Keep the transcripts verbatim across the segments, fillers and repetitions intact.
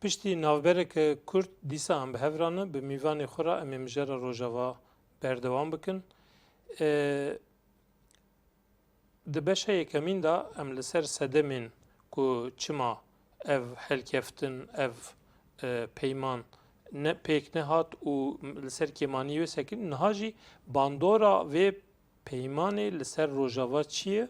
Piştî navbereke kurt dîsa em bi hev re ne, bi mîvanê xwe re em ê mijara Rojava berdewam bikin. E, Di beşa yekemîn de em li ser sedemên ku çima ev helkeftin, ev, e, peyman ne, pêk nehat û li ser kêmaniyê wê sekin, niha jî bandora vê peymanê li ser Rojava çi ye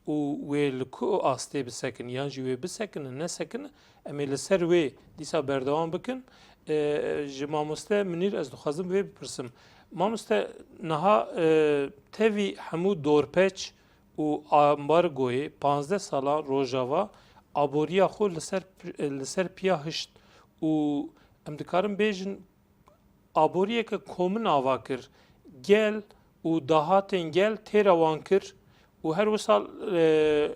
û wê li ku astê bisekin, yan jî wê bisekine, nesekine, em ê li ser wê dîsa berdewam bikin. E, ji mamoste Minîr ez dixwazim vê bipirsim. Mamoste, niha, e, tevî hemû dorpeç û ambargoyê panzdeh sala Rojava aboriya xwe li ser, li ser piya hişt û em dikarin bêjin aboriyeke komin ava kir. Gel û dahatên gel têra wan kir û her wisa, e,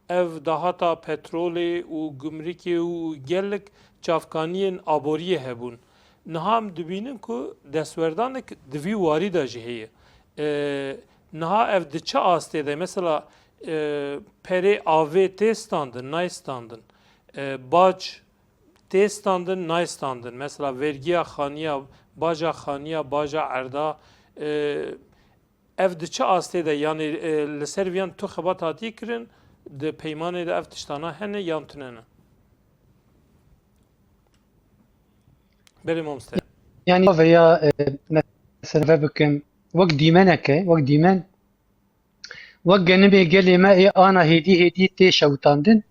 ev dahata petrolê û gumrikê û gelek çavkaniyên aboriyê hebûn. Niha em dibînin ku destwerdanek di vî warî de jî heye. E, niha ev di çi astê de? Mesela, e, perê avê tê standin, nayê standin. E, bac tê standin, nayê standin. Mesela vergiya xaniya, baca xaniya, baca erda, e, ev di çi astê de, yanî, e, li ser viyan tu xebat hatiye kirin, di peymanê de ev tiştana hene yan tune ne? Belê mamoste. Yani veya, e, mesela bikim, wek dîmeneke, wek dîmen, wek genimê gelê me ê ana hêdî hêdî tê şewitandin.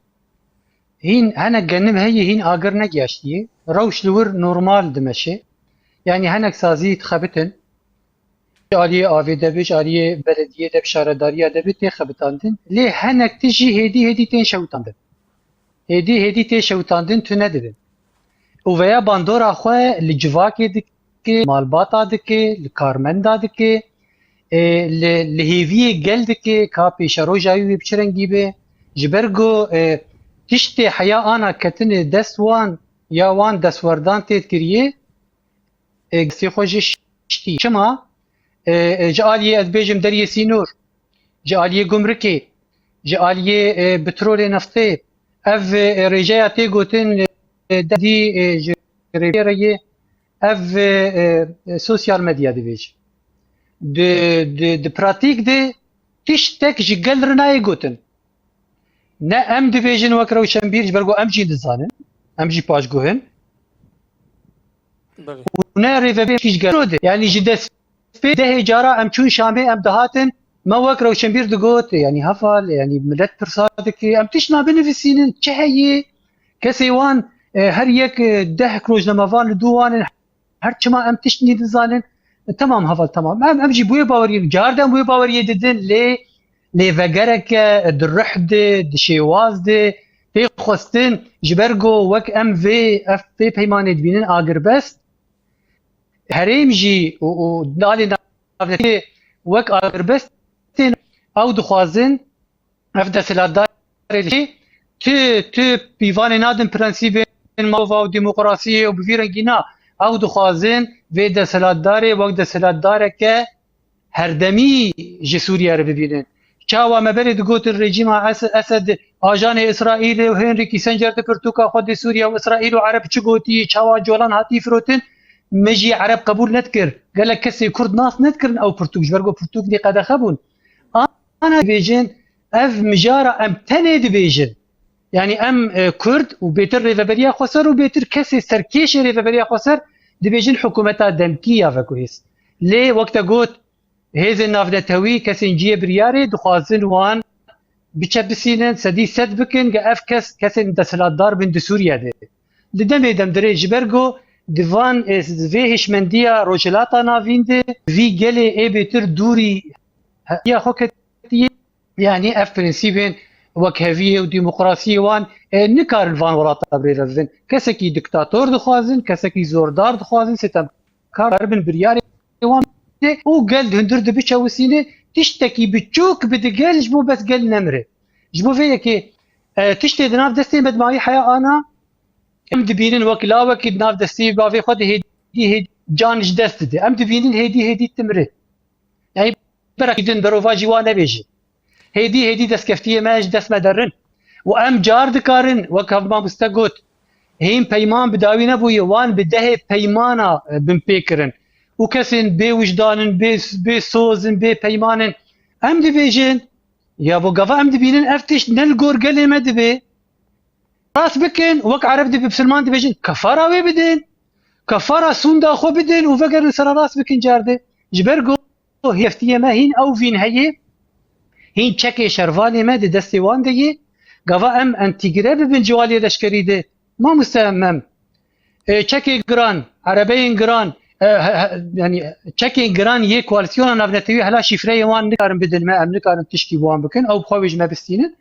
Hîn henek genim heye, hîn agir negiyaştiye. Rewş li wir normal dimeşe. Yani henek sazî dixebitin. Ji aliyê avê de be, ji aliyê belediyê de be, şaredariya de be, tê xebitandin. Lê henek tişt jî hêdî hêdî tên şewitandin. Hêdî hêdî tê şewitandin, tune dibin. Û veya bandora xwe li civakê dike, malbata dike, li karmenda dike, e, li, li hêviyê gel dike, ka pêşeroja wî bi çi rengî be. Ji ber ku, e, tiştê heya ana ketine dest wan ya wan destwerdan tê dikiriye, e, destê xwe jê şiştî. Çima? E, e, ji aliyê ez bêjim deriyê sînor, ji aliyê gumrikê, ji aliyê, e, petrolê neftê, ev, e, rêjeya tê gotin, e, derdî, e, ji rêvê re ye, ev, e, e, sosyal medya dibêje. Di, di, di pratîk de tiştek ji gel re nayê gotin. Ne em dibêjin wek rewşenbîr, ji ber ku em jî dizanin, em jî paşguh in. Belê. Û ne rêvebêrkî ji gelo de. Yani ji destpê dehê cara em çûn Şamê, em dihatin, me wek rewşenbîr digot, yani heval, yani millet pirsa dike, em tiştna binivîsînin, çi heye? Kesê wan, e, her yek, e, deh rojnamevan li dû wan in, her çima em tişt nî dizanin. E, temam heval, temam. Em, em jî bi wê baweriyê, car de em wê baweriyê didin, lê, lê vegereke, e, di ruh de, di şêwaz de tê xwestin, ji ber ku wek em vê, ev vê peymanê dibînin agirbest, herêm jî û, û nalê navnetê wek agirbest tên, ew dixwazin, ev desthilatdarê li tu, tu pîvanê nadin prensîbên malova û demokrasiyê û bi vî rengî na. Ew dixwazin vê desthilatdarê wek desthilatdareke herdemî ji Sûriye re bibînin. Çawa me berê digotin rejîma Es-, Esed ajanê Îsraîlê û Henry Kissinger di pirtûka xwe de Sûriye û Îsraîl û Ereb çi gotî, çawa colan hatî firotin, me jî Ereb qebûl nedikir. Gelek kesê Kurd nas nedikirin ew pirtûk, ji ber ku pirtûk dê qedexe bûn. Ana dibêjin, ev mijara em tenê dibêjin. Yani em, e, Kurd û bêtir Rêveberiya Xweser û bêtir kesê serkêşê Rêveberiya Xweser dibêjin hikûmeta demkî ya veguhêz. Lê wek te got, hêzên navnetewî, kesên cihê biryarê dixwazin wan biçepisînin, sedî sed bikin, ge ev kes, kesên desthilatdar bin di Sûriye de. Di demê dem dirê ji ber ku di van, e, vê hişmendiya Rojhilata Navîn de, vî gelê ê bêtir dûrî hetiya xwe ketiye. Yani ev prensîbên wekheviyê û demokrasiyê wan, e, nikarin van welata bi rê ve bibin. Kesekî diktator dixwazin, kesekî zordar dixwazin, sitemkar bin biryarê wan bide û gel di hundir dibiçewisîne, tiştekî biçûk bi di gel ji bo bes gel nemire. Ji bo vê yekê, e, tiştê di nav destê me de mayî heya ana, em dibînin wek lawekî di nav destê bavê xwe de hêdî hêdî can ji dest dide. Em dibînin hêdî hêdî dimire. Yani berekî din berovajî wa nebêjin. Hêdî hêdî destkeftiyê me ji dest me derin. Û em car dikarin, wek hev mamoste got, hîn peyman bi dawî nebûye, wan bi dehê peymana, e, binpê kirin. Û kesên bê wijdan in, bê, bê soz in, bê peyman in. Em dibêjin, ya bo gava em dibînin ev tişt ne li gor gelê me dibe. Rast bikin, wek Ereb dibe, Bisilman dibêjin, kefara wê bidin. Kefara sûnda xwe bidin û vegerin sera rast bikin cardê. Ji ber ku hêftiyê me hîn ew vîn heye, hîn çekê şervanê me di destê wan de ye. Gava em entegre bibin ciwalê leşkerî de. Mamoste em, em, e, çekê giran, erebeyên giran, e, he, he, yanî çekên giran yê koalîsyona navnetewî hela şîfreyê wan nikarin bidin me, em nikarin tişkî bi wan bikin, ew bi xwe wê ji me bistînin.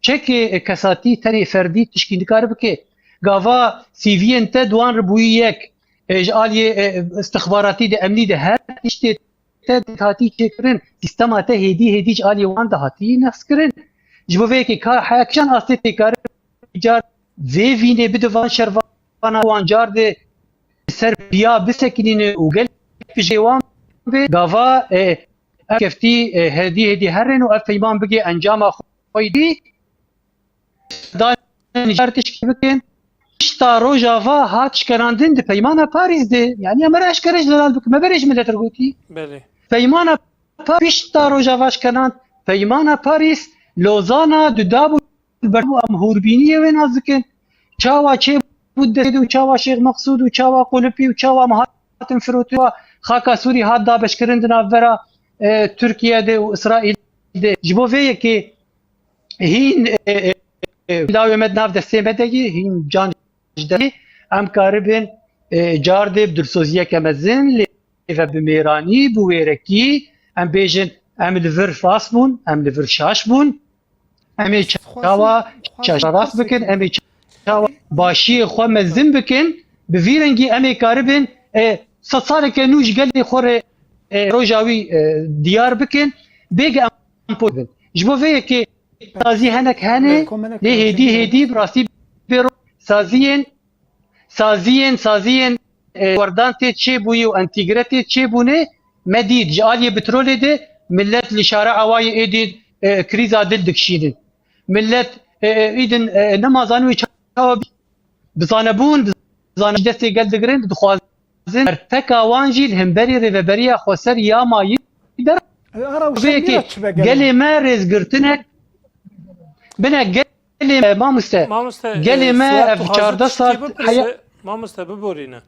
Çekê, e, kesatî, tenê ferdî tişkî nikare bike. Gava C V'yên te di wan re bûyî yek, e, ji aliyê, e, istixbaratî de, emnî de her tiştê te dihatî çêkirin, sîstema te hêdî hêdî ji aliyê wan dihatî nexskirin. Ji bo vê yekê ka heya kîjan astê tê karin car vê vînê bide van şervana wan car de ser piya bisekinîne û gelek pijê wan be gava, e, ev keftî, e, hêdî hêdî herin û ev peyman bigê encama xwe dî. Danê car tişkî bikin. Pişta Rojava hat şkenandin di peymana Parîs de. Yanî em re eşkere ji delal bikin. Me berê ji millet re gotî. Belê. Peymana Pa-, pişta Rojava şkenand. Peymana Parîs, Lozana, Dudab û ber em hûrbîniyê wê nas dikin. Çawa çêbû destê de û çawa Şêx Meqsûd û çawa Qulipî û çawa me hatin firotin, xaka Sûrî hat dabeşkirin di navbera, e, Tirkiye de û Îsraîl de. Ji bo vê yekê hîn, e, e, e, lawê me di nav destê me de ye, hîn can ji derî, em karibin, e, cardê bi dilsoziyeke mezin lê ve bi mêranî, bi wêrekî, em bêjin, em li vir fas bûn, em li vir şaş bûn, em ê çawa şaş rast bikin, em ê çawa başiyê xwe mezin bikin, bi vî rengî em ê karibin, e, sed saleke nû ji gelê xwe re, e, roja wî, e, diyar bikin, bêge em pol bin. Ji bo vê yekê sazî henek hene, lê hêdî hêdî bi rastî bê ro-, saziyên, saziyên, saziyên, e, werdan tê çêbûyî û entegre tê çêbûnê me dît. Ji aliyê petrolê de millet li şara awayê êdî, e, krîza dil dikişînin. Millet, e, e, îdin, e, nema zanî wê çawa bî. Bi zanebûn, bi zanebûn destê gel digirin, dixwazin berpeka wan jî li hemberî rêveberiya xweser ya mayî der. Ara û Vê şemî yekê re çi be gelê? Gelê me rêzgirtinek bine gelê me, mamoste. Mamoste, gelê e, me Suat ev dixwaze çardeh tiştekî sal bipirse, heya- mamoste biborîne.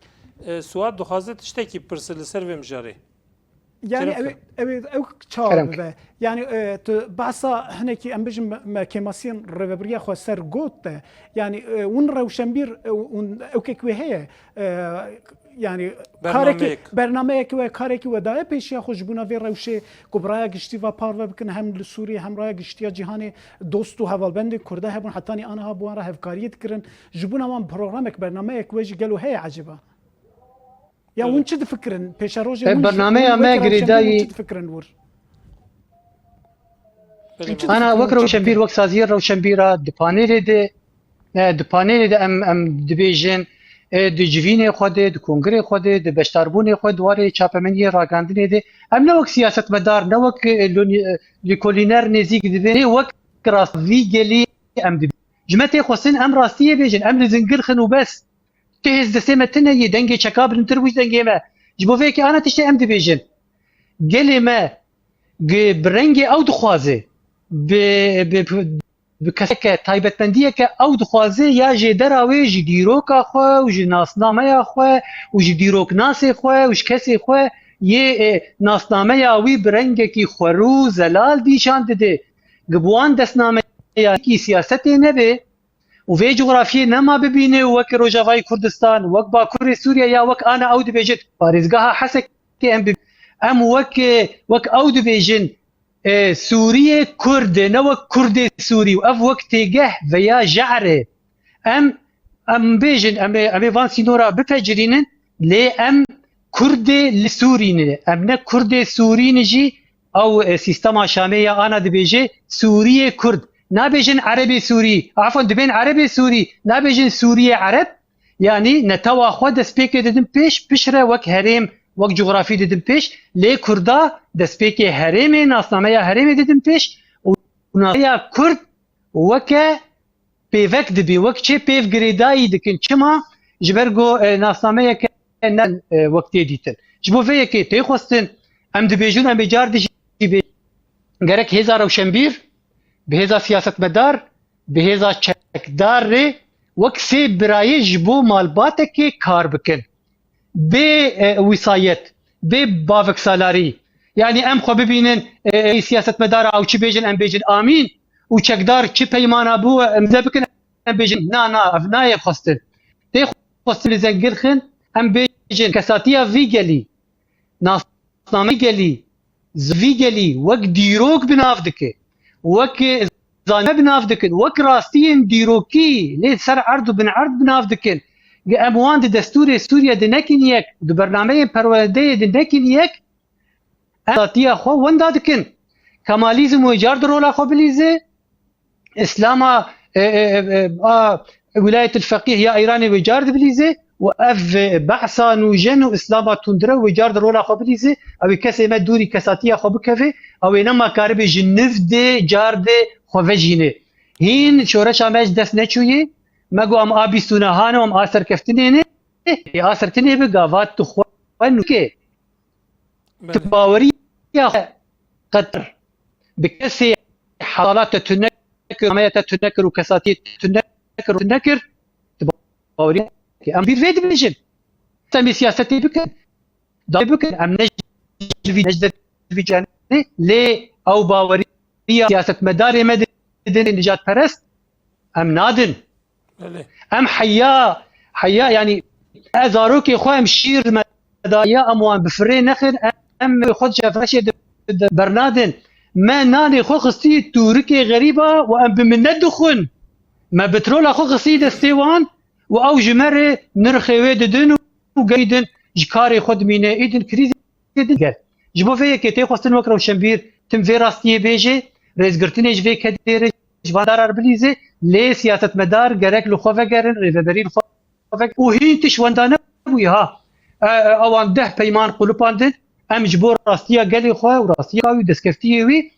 E, Suat dixwaze tiştekî bipirse li ser vê mijarê. Yani Kerem ew, ke. Ew, ew çawa Kerem ke. Bibe? Yani, e, tu behsa hinekî em bijin me, me kêmasiyên rêvebiriya xweser got te. Yani, e, hûn rewşenbîr, e, hûn ewkek wê heye, e, yani karek, bernameyek, bernameyek we, karekî we daye pêşiya xwe ji bona vê rewşê ku bi raya giştî ve parve bikin hem li Sûriyê hem raya giştiya cîhanê dost û hevalbendên Kurda hebûn hetanî aniha bi wan re hevkariyê dikirin. Ji bona wan programek, bernameyek we jî gelo heye ecêba? Ya hûn çi difikirin? Pêşerojê hûn bernameya me girêdayî çi difikirin wir? Ana wek rewşenbîr, wek saziyê rewşenbîra di panelê de, e, di panelê de em, em dibêjin, e, di civînê xwe de, di kongirê xwe de, di beşdarbûnê xwe, di warê çapemeniyê ragihandinê de, em ne wek siyasetmedar, ne wek, e, lêkolîner nêzîk dibin, lê wek rast vî gelî em dibin. Ji me tê xwestin em rastiyê bêjin, em li zingir xin û bes. Ti hêz destê me tune yê, dengê çeka bilintir bû ji dengê me. Ji bo vê yekê ana tiştê em dibêjin. Gelê me gi-, bi rengê ew dixwaze, bi, bi, bi keseke, taybetmendiyeke ew dixwaze ya jêdera wê ji dîroka xwe û ji nasnameya xwe û ji dîroknasê xwe û ji kesê xwe yê, e, nasnameya wî bi rengekî xwerû zelal dîşan dide. Gi bi wan destnameya siyasetê nebe, û vê cografiyê nema bibîne û wek Rojavayê Kurdistan, wek Bakurê Sûriye ya wek ana ew dibêjit, parêzgeha Hesekê em bi-, em wek, wek ew dibêjin, e, Sûriyê Kurd e, ne wek Kurdê Sûrî û ev wek têgeh veya je'r e. Em, em bêjin, em ê, em ê van sînora bipecirînin, lê em Kurdê li Sûrî ne. Em ne Kurdê Sûrî ne jî, ew, e, sîstema Şamê ya ana dibêje Sûriyê Kurd. Nabêjin Erebê Sûrî. Afwan, dibên Erebê Sûrî. Nabêjin Sûriyê Ereb. Yanî netewa xwe destpêkê didin pêş, piştre wek herêm, wek cografî didin pêş. Lê Kurda destpêkê herêmê, nasnameya herêmê didin pêş û nasnameya Kurd weke pêvek dibî, wek çê pêv girêdayî dikin. Çima? Ji ber ku, e, nasnameyeke ne, e, wek tê dîtin. Ji bo vê yekê tê xwestin, em dibêjin, em ê car dijî bê-, gerek hêza rewşenbîr, bi hêza siyasetmedar, bi hêza çekdar rê wek sê birayê ji bo malbatekê kar bikin. Bê, e, wîsayet, bê baveksalarî. Yanî em xwe bibînin, e, e, siyasetmedara ew çi bêjin, em bêjin amîn û çekdar çi peymana bû, em zê bikin, em bêjin na, na, ev nayê xwestin. Tê xwestin li zengil xin, em bêjin kesatiya vî gelî, nasnameyê gelî, vî gelî wek dîrok bi nav dike, wek zanîn bi nav dikin, wek rastiyên dîrokî lê ser erd û bin erd bi nav dikin. Ge em wan di destûrê Sûriye de nekin yek, di bernameyên perwerdeyê de nekin yek, em azadiya xwe wenda dikin. Kemalîzm wê car di rola xwe bilîze, Îslama, e, e, e, e, a, Wilayetil Feqîh ya Îranê wê car dibilîze û ev, e, behsa nûjen û Îslama tundrew wê car di rola xwe bilîze, ew ê kesê me dûrî kesatiya xwe bikeve, ew ê nema karibe ji niv de car de xwe vejîne. Hîn şoreşa me ji dest neçûye, me got em a bîst û nehan û em a serkeftinê ne, ê a serkeftinê bi gava tu xwe nûke. Belê. Tu baweriya xwe qet bi kesê hesala te tune kir, nameya te tune kir û kesatiyê te tune kir, tune kir. Tu baweriya em bîr vê dibêjin. Em ê siyasetê bikin. Dawî bikin. Em ne ji vî, ne ji dervî cenê, lê ew baweriya siyasetmedarê me didin nijadperest. Em nadin. Belê. Em heya, heya, yanî ez zarokê xwe em şîr me daye, em wan bi firê nexin, em xwe ji refşê de, de bernadin. Me nanê xwe xistî tûrikê xerîba û em bi min nedixwin. Me petrola xwe xistî destê wan û ew ji me re nirxê wê didin û gerî din ji karê xwe dimîne. Îdin krîzê din gel. Ji bo vê yekê tê xwestin wek rewşenbîr tim vê rastiyê bêje, rêzgirtinê ji vê kedê re ji van darar bilîze, lê siyasetmedar gerek li xwe vegerin, rêveberî li xwe vegerin. Û hîn tişt wenda nebûye ha. E, e, ewan deh peyman qulipandin, em ji bo rastiya gelê xwe û rastiya wî û destkeftiyê wî,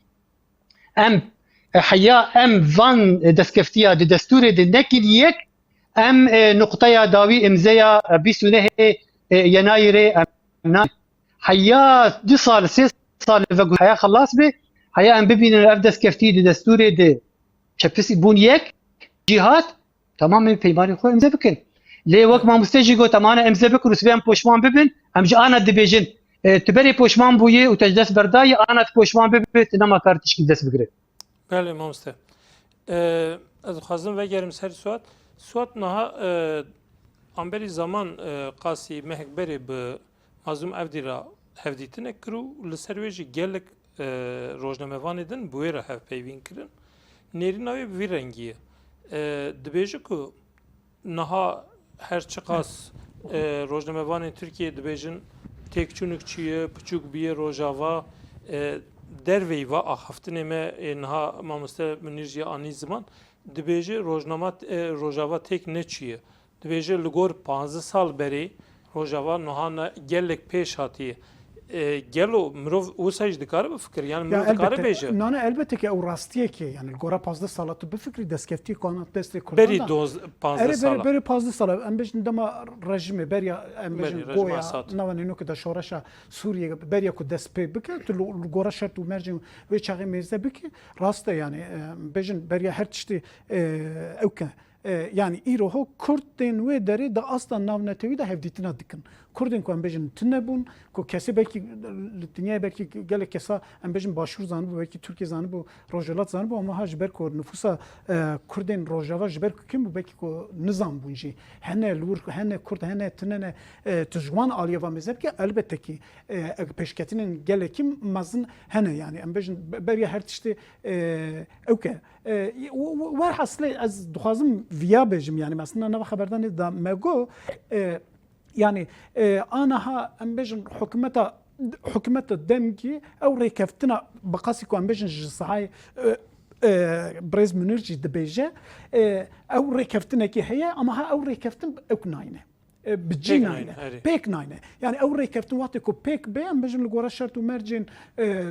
em, e, heya em van destkeftiya di destûrê de nekin yek, em, e, nuqteya dawî imzeya, e, bîst û nehê, e, Yenayîrê em na-, heya du sal, sê sal veguheya xelas be, heya em bibînin ev destkeftî di destûrê de çepis bûn yek, cîhat, tamam em peymanê xwe imze bikin. Lê wek mamoste jî got, em ana imze bikin û sibê em poşman bibin, em ji ana dibêjin, e, tu berê poşman bûyê û te ji dest berdayî, ana tu poşman bibe, tu nema kar tişkî dest bigire. Belê mamoste. E, ez dixwazim vegerim ser Suat. Suat niha, e, amberî zaman, e, qasî mehek berê bi Mazlûm Evdî re hevdîtinek kir û li ser wê jî gelek, e, rojnamevanê din bi wê re hevpeyvîn kirin. Nêrîna wê bi vî rengî ye. E, dibêje ku niha her çiqas, e, rojnamevanên Tirkiyê dibêjin têkçûnik çûye, piçûk bûye Rojava, e, derveyî va axaftinê me, e, niha mamoste Munîr jî anî ziman, dibêje rojnama, e, Rojava têk neçûye. Dibêje li gor panzdeh sal berê Rojava niha ne gelek pêş hatiye. E, gelo mirov wisa jî dikare bifikir? Yani mirov Yanî dikare elbette, bêje? Nane, elbette ki ew rastiyekê, yani li gora panzdeh sala tu bifikirî destkeftiyê ku ana destê Kurdan Berî da. Doz-, panzdeh Erê, berî, sala. Berî panzdeh sala, em bêjin dema rejimê, beriya, em Berî bêjin rejima goya, Esad. Nava nênokê de şoreşa Sûriyê beriya ku dest pê bike, tu li, li gora şert û mercên wê çaxê mêze bike, rast e yani, e, em bêjin beriya her tiştê, e, ew ke. E, yani îro ho Kurd tên wê derê di asta navnetewî de hevdîtina dikin. Kurdên ku em bêjin tune bûn, ku kesê belkî li dinyayê belkî gelek kesa em bêjin Başûr zanibû, belkî Tirkiye zanibû, Rojhilat zanibû, ama ha ji ber ku nifûsa, e, Kurdên Rojava ji ber ku kêm bû, belkî ku nizanbûn jî. Hene li wir, hene Kurd, hene tune ne, e, tu ji wan aliyê ve mêze bike, elbette kî, e, pêşketinên gelekî mezin hene, yani em bêjin be-, beriya her tiştê, e, ew ke. E, w-, w-, werhasilê ez dixwazim viya bêjim, yani mesela nava xeberdanê da me got, e, yani, e, aniha em bêjin hikûmeta, hikûmeta demkî ew rêkeftina bi qasî ku em bêjin ji sahayê, e, e, birêz Munîr jî dibêje, e, ew rêkeftinekî heye, ama ha ew rêkeftin ew nayne. e, bi cî nayne, nayne, erê. Pêk nayne. Yani ew rêkeftin wextê ku pêk bê, em bêjin li gora şert û mercên, e,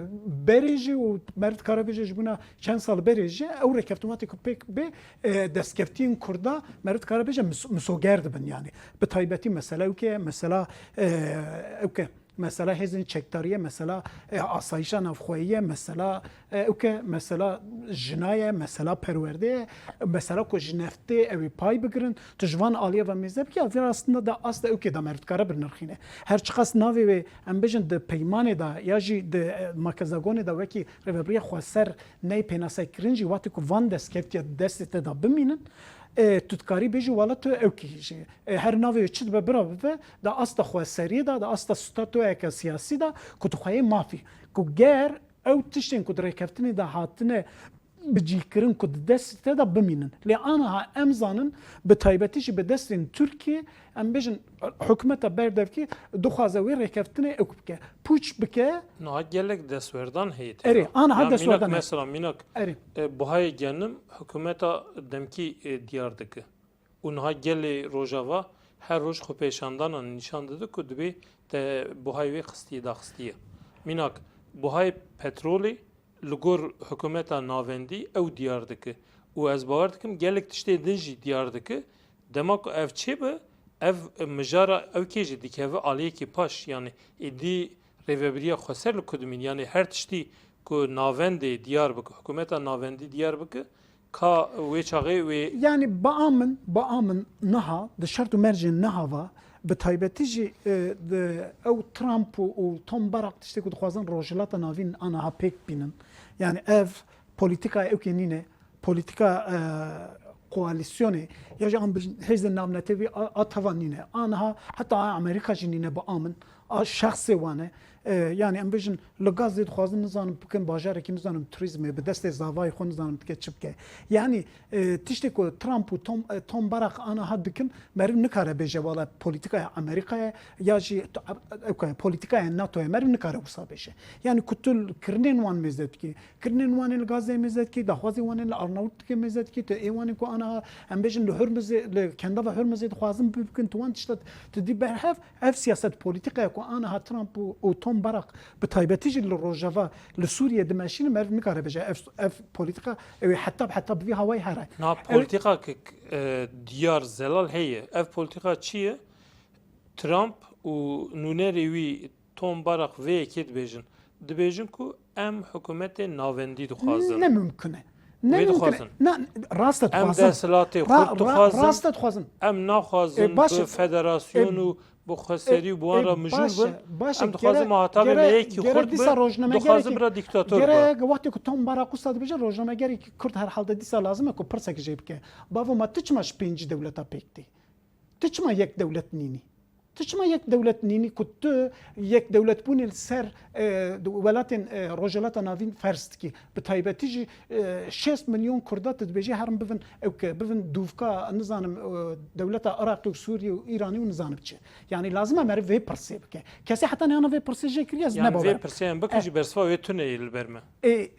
berê jî û meriv dikare bêje ji bûna çend sal berê jî, ew rêkeftin wextê ku pêk bê, e, destkeftiyên Kurda meriv dikare bêje mis-, misoger dibin yani. Bi taybetî mesela ewke, mesela, e, ewke. Mesela hêzên çekdariyê, mesela, e, asayişa navxweyî ye, mesela, e, ewke, mesela jina ye, mesela perwerde ye, mesela ku ji neftê ew ê pay bigirin, tu ji van aliyê ve mêze bikî, ev aslında da asta ewkê de meriv dikare binirxîne. Her çiqas navê wê, em bêjin di peymanê de ya jî di, e, makezagonê de wekî rêvebiriyê xweser neyê pênasekirin jî, wextê ku van destkeftiyê destê te de bimînin, e, tu dikarî bêjî wala tu ewkî jî. E, her navê çi dibe bira bibe, da asta xweseriyê de, da asta statutoyeke siyasî de, ku tu xweyê mafî. Ku ger ew tiştên ku di rêkeftinê de hatine bicîkirin ku di destê te de bimînin. Lê aniha em zanin, bi taybetî jî bi destên Tirkiyê, em bêjin, hikûmeta berdevkî dixwaze wê rêkeftinê ewk bike. Pûç bike. Niha gelek destwerdan heye tê de. Erê, aniha destwerdan heye. Mesela mînak, Erê. E, buhayê genim hikûmeta demkî, e, diyar dike. Û niha gelê Rojava her roj xwepêşandanan nîşan dide ku dibê te buhayê wê xistiye daxistiye. Mînak, buhayê petrolê li gor hikûmeta navendî ew diyar dike. Û ez bawer dikim gelek tiştê din jî diyar dike. Dema ku ev çêbe, ev mijara ewkê jî dikeve aliyekî paş. Yanî êdî rêvebiriya xweser li ku dimîn? Yanî her tiştî ku navendê diyar bike, hikûmeta navendî diyar bike, ka wê çaxê wê Yani ba min, ba min niha, di şert û mercên niha ve, bi taybetî jî, e, di ew Trump û, û Tom Barak tiştê ku dixwazin Rojhilata Navîn aniha pêk bînin. Yani ev polîtîkaya ewkê nîne, polîtîka, e, koalîsyonê, ya jî an bi hêzên navnetewî a, a teva nîne. Aniha heta a Amerîka jî nîne ba min. A şexsê wan e. E, yani em bêjin li Gazê dixwazin, nizanim, bikin bajarekî, nizanim, turîzmê, bi destê zavayê xwe, nizanim, dike çi bike. Yani, e, tiştê ku Trump û Tom, e, Tom Barak aniha dikin, meriv nikare bêje wala polîtîkaya Amerîkayê ya jî t-, ewkaya polîtîkaya NATOyê, meriv nikare wisa bêje. Yani ku tu kirinên wan mêze dikî, kirinên wan ê li Gazeyê mêze dikî, daxwazê wan ê li Arnavutlikê mêze dikî, tu ê wan ê ku aniha em bêjin li Hurmizê, li kendava Hurmizê dixwazin bikin, tu wan tişta tu dî berhev, ev siyaset polîtîkaya ku aniha Trump û, û Tom Barak bi taybetî jî li Rojava, li Sûriyê dimeşînin, meriv nikare bêje ev, ev polîtîka ew ê heta bi heta bi vî hawayî here. Na Ew polîtîka ki, e, diyar zelal heye. Ev polîtîka çi ye? Trump û nûnerê wî Tom Barak vê yekê dibêjin. Dibêjin ku em hikûmetê navendî dixwazin. Ne mimkun e. Ne Wê mimkun e. dixwazin. Na, rast e Em dixwazin. desthilatê Ra-, xurt ra-, dixwazin. rast e dixwazin. Em naxwazin E, baş bi e. federasyon E, û bi xweserî û bi wan e, re mijûl baş e, bin. baş e. Em dixwazin Gere-, me heta vê gere-, me yekî gere xurt dîsa bi, rojnamegerekî, dixwazin bira dîktator gere bi. wextê ku Tom Barak wisa dibêje, rojnamegerekî Kurd herhalde dîsa lazim e ku pirsek jê bike. Bavo me, tu çima ji pêncî dewleta pêk tî? Tu çima yek dewlet nînî? Tu çima yek dewlet nînî ku tu yek dewletbûnê li ser, e, welatên, e, Rojhilata Navîn ferz dikî? Bi taybetî jî, e, şêst milyon Kurda tu dibêjî herin bivin ewke, bivin dûvka, nizanim, e, dewleta Iraqê û Sûriyê û Îranê û nizanim çi. Yani lazim e meriv vê pirsê bike. Kesê heta neyana vê pirsê jê kiriye, ez Yani ne bawer vê im. pirsê em bikin E, jî bersiva wê tune yê li ber me. E, e,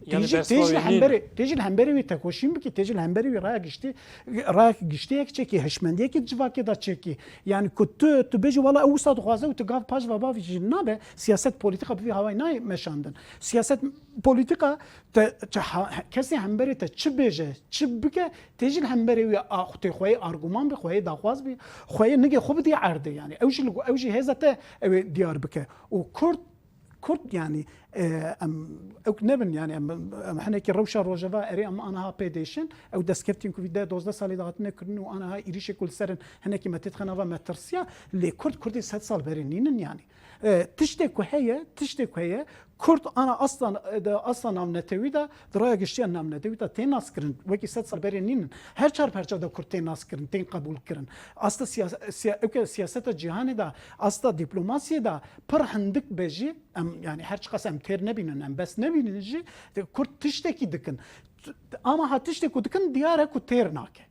Yani tê jî, bersiva tê jî li wê nîne. hemberê, tê jî li hemberê wê tekoşîn bikî, tê jî li hemberê wê raya giştî, raya giştî yek çekî, hişmendiyekî civakê de çekî. Yani ku tu, tu bêjî wala ew wisa dixwaze û tu gav paş ve bavî jî nabe, siyaset polîtîka bi vî hawayî nayê meşandin. Siyaset polîtîka te, te ha-, kesê hemberê te çi bêje, çi bike, tê jî li hemberê wê a, tê xweyê arguman bî, xweyê daxwaz bî, xweyê nigê xwe bidî erdê yani. Ew jî li go-, ew jî hêza te ew ê diyar bike. Û Kurd Kurd, yani, e, em, ew nebin, yani, em, em hinekî rewşa Rojava, erê, em aniha pê dêşin, ew destkeftên ku vî deh dozdeh salî de hatine kirin û aniha êrîşê ku li ser in hinekî me tê dixe nava metirsiya, lê Kurd, Kurdê sed sal berê nînin, yani. E, tiştê ku heye, tiştê ku heye, Kurd ana asla, e, de, asla navnetewî de, di raya giştiya navnetewî de tê naskirin, wekî sed sal berê nînin. Her çar perça de Kurd tê naskirin, tên qebûl kirin. Asta siya-, siya-, ewke siyaseta cîhanê de, asta dîplomasiyê de pir hindik be jî, Em, yani her çiqas em têr nebînin, em bes nebînin jî, Kurd tiştekî dikin. Ama ha tiştê ku dikin diyar e ku têr nake.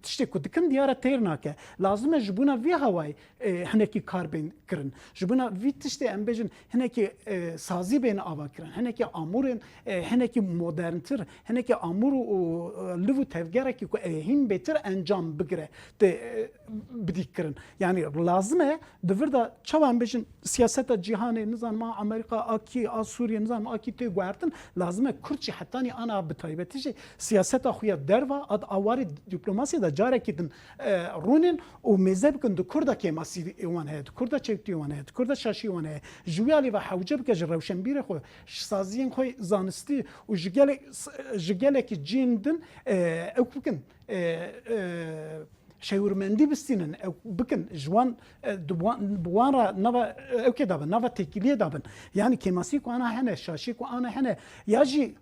tiştê ku dikin diyar e têr nake. Lazim e ji bona vî hawayê, e, hinekî kar bên kirin. Ji bona vî tiştê em bêjin hinekî, e, sazî bên ava kirin, hinekî amûrên, e, hinekî moderntir, hinekî amûr û, û, e, liv û tevgerekî ku, e, hîn bêtir encam bigire, tê, e, bidî kirin. Yanî lazim e di vir de çawa em bêjin siyaseta cîhanê, nizanim a Amerîka, a kî, a Sûriyê, nizanim a kî tê guhertin, lazim e Kurd jî hetanî ana bi taybetî jî siyaseta xwe ya derva, ad awarê dîplomasiyê de carekî din, e, rûnin û mêze bikin di Kurda kêmasî wan heye, di Kurda çewtî wan heye, di Kurda şaşî wan heye. Ji wî alî ve hewce bike ji rewşenbîrê xwe, ji saziyên xwe zanistî û ji gelek, ji gelekî cihên din, e, ew bikin, e, e, şêwirmendî bistînin, ew bikin, ji wan, e, di wan, bi wan re nava, e, ewkê de bin, nava têkiliyê de bin. Yanî kêmasî ku ana hene, şaşî ku ana hene, ya jî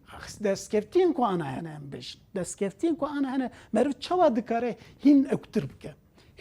destkeftiyên ku ana hene, em bêjin. Destkeftiyên ku ana hene, meriv çawa dikare hîn ewktir bike?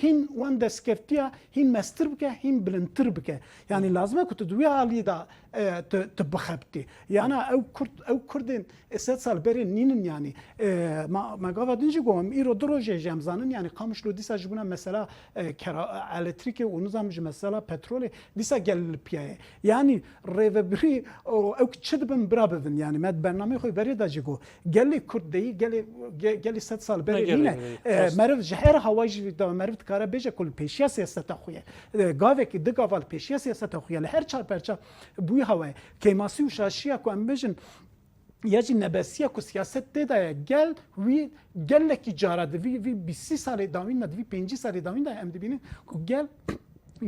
Hîn wan destkeftiya hîn mestir bike, hîn bilindtir bike. Yanî lazim e ku tu di wî alî de, e, tu, tu bixebitî. Yana ew Kurd, ew Kurdên e, sed sal berê nînin yanî. E, ma, me gava din jî got, em îro du rojê jî em zanin, yanî Qamişlo dîsa ji bona mesela, e, kera, e, elektrîkê û nizam ji mesela petrolê dîsa gel li piya ye. Yanî rêvebirî û ew çi dibin bira bibin. Yanî me di bernameyê xwe berê de jî got. Gelê Kurd deyî, gelê, ge-, gelê sed sal berê nîne. E, meriv ji her hawayî jî de meriv dikare bêje ku li pêşiya siyaseta xwe ye. E, gavekî, du gava li pêşiya siyaseta xwe ye. Li her çar perça bûyî hawayê. Kêmasî û şaşiya ku em bêjin, ya jî nebesiya ku siyaset tê de ye, gel wî gelekî cara di vî, vî bîst salê dawîn de, di vî pêncî salê dawîn de em dibînin ku gel,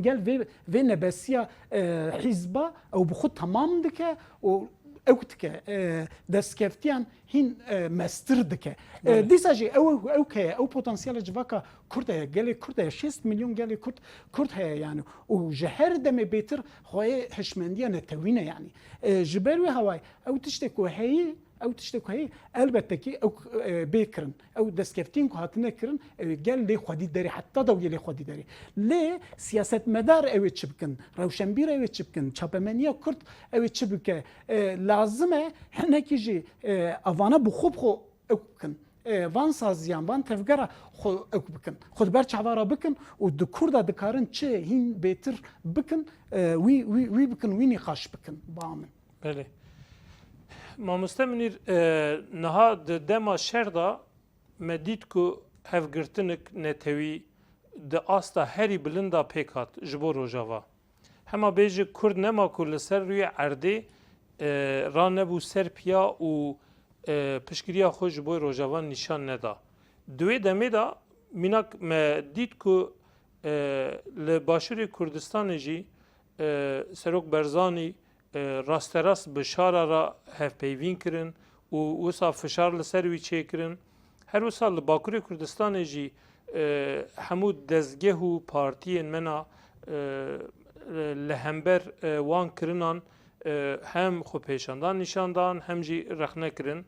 gel vê, vê nebesiya, e, hîzba ew bi xwe temam dike û ew dike, e, destkeftiyan hîn, e, mestir dike. E, dîsa jî ew, ew heye, ew potansiyela civaka Kurd heye, gelê Kurd heye, şêst milyon gelê Kurd, Kurd heye yanî. Û ji her demê bêtir xweyê hişmendiya netewî ne yanî. E, ji ber wê hawayê ew tiştê ku heyî, ew tiştê ku heyî, elbette kî ew, e, bê kirin. Ew destkeftiyên ku hatine kirin, ew ê gel lê xwedî derê, heta dawiyê lê xwedî derê. Lê siyasetmedar ew ê çi bikin? Rewşenbîr ew ê çi bikin? Çapemeniya Kurd ew ê çi bike? E, lazim e hinekî jî, e, evana bi xwe bi xwe ew bikin. E, van saziyan, van tevgera xwe ew bikin. Xwe di ber çava re bikin û di Kurda dikarin çi hîn bêtir bikin, e, wî, wî, wî bikin, wî nîqaş bikin. Ba min. Belê. Mamoste Munîr, e, niha di dema şer de me dît ku hevgirtinik netewî di asta herî bilind de pêk hat ji bo Rojava. Hema bêje Kurd nema ku li ser rûyê erdê, e, ranebû ser piya û, e, piştgiriya xwe ji bo Rojava nîşan neda. Di wê demê de mînak me dît ku, e, li Başûrê Kurdistanê jî, e, Serok Barzanî, e, rasterast bi şara re hevpeyvîn kirin û wisa fişar li ser wî çêkirin. Her wisa li Bakurê Kurdistanê jî, e, hemû dezgeh û partiyên me na, e, li hember, e, wan kirinan, e, hem xwepêşandan nîşan dan, hem jî rexne kirin.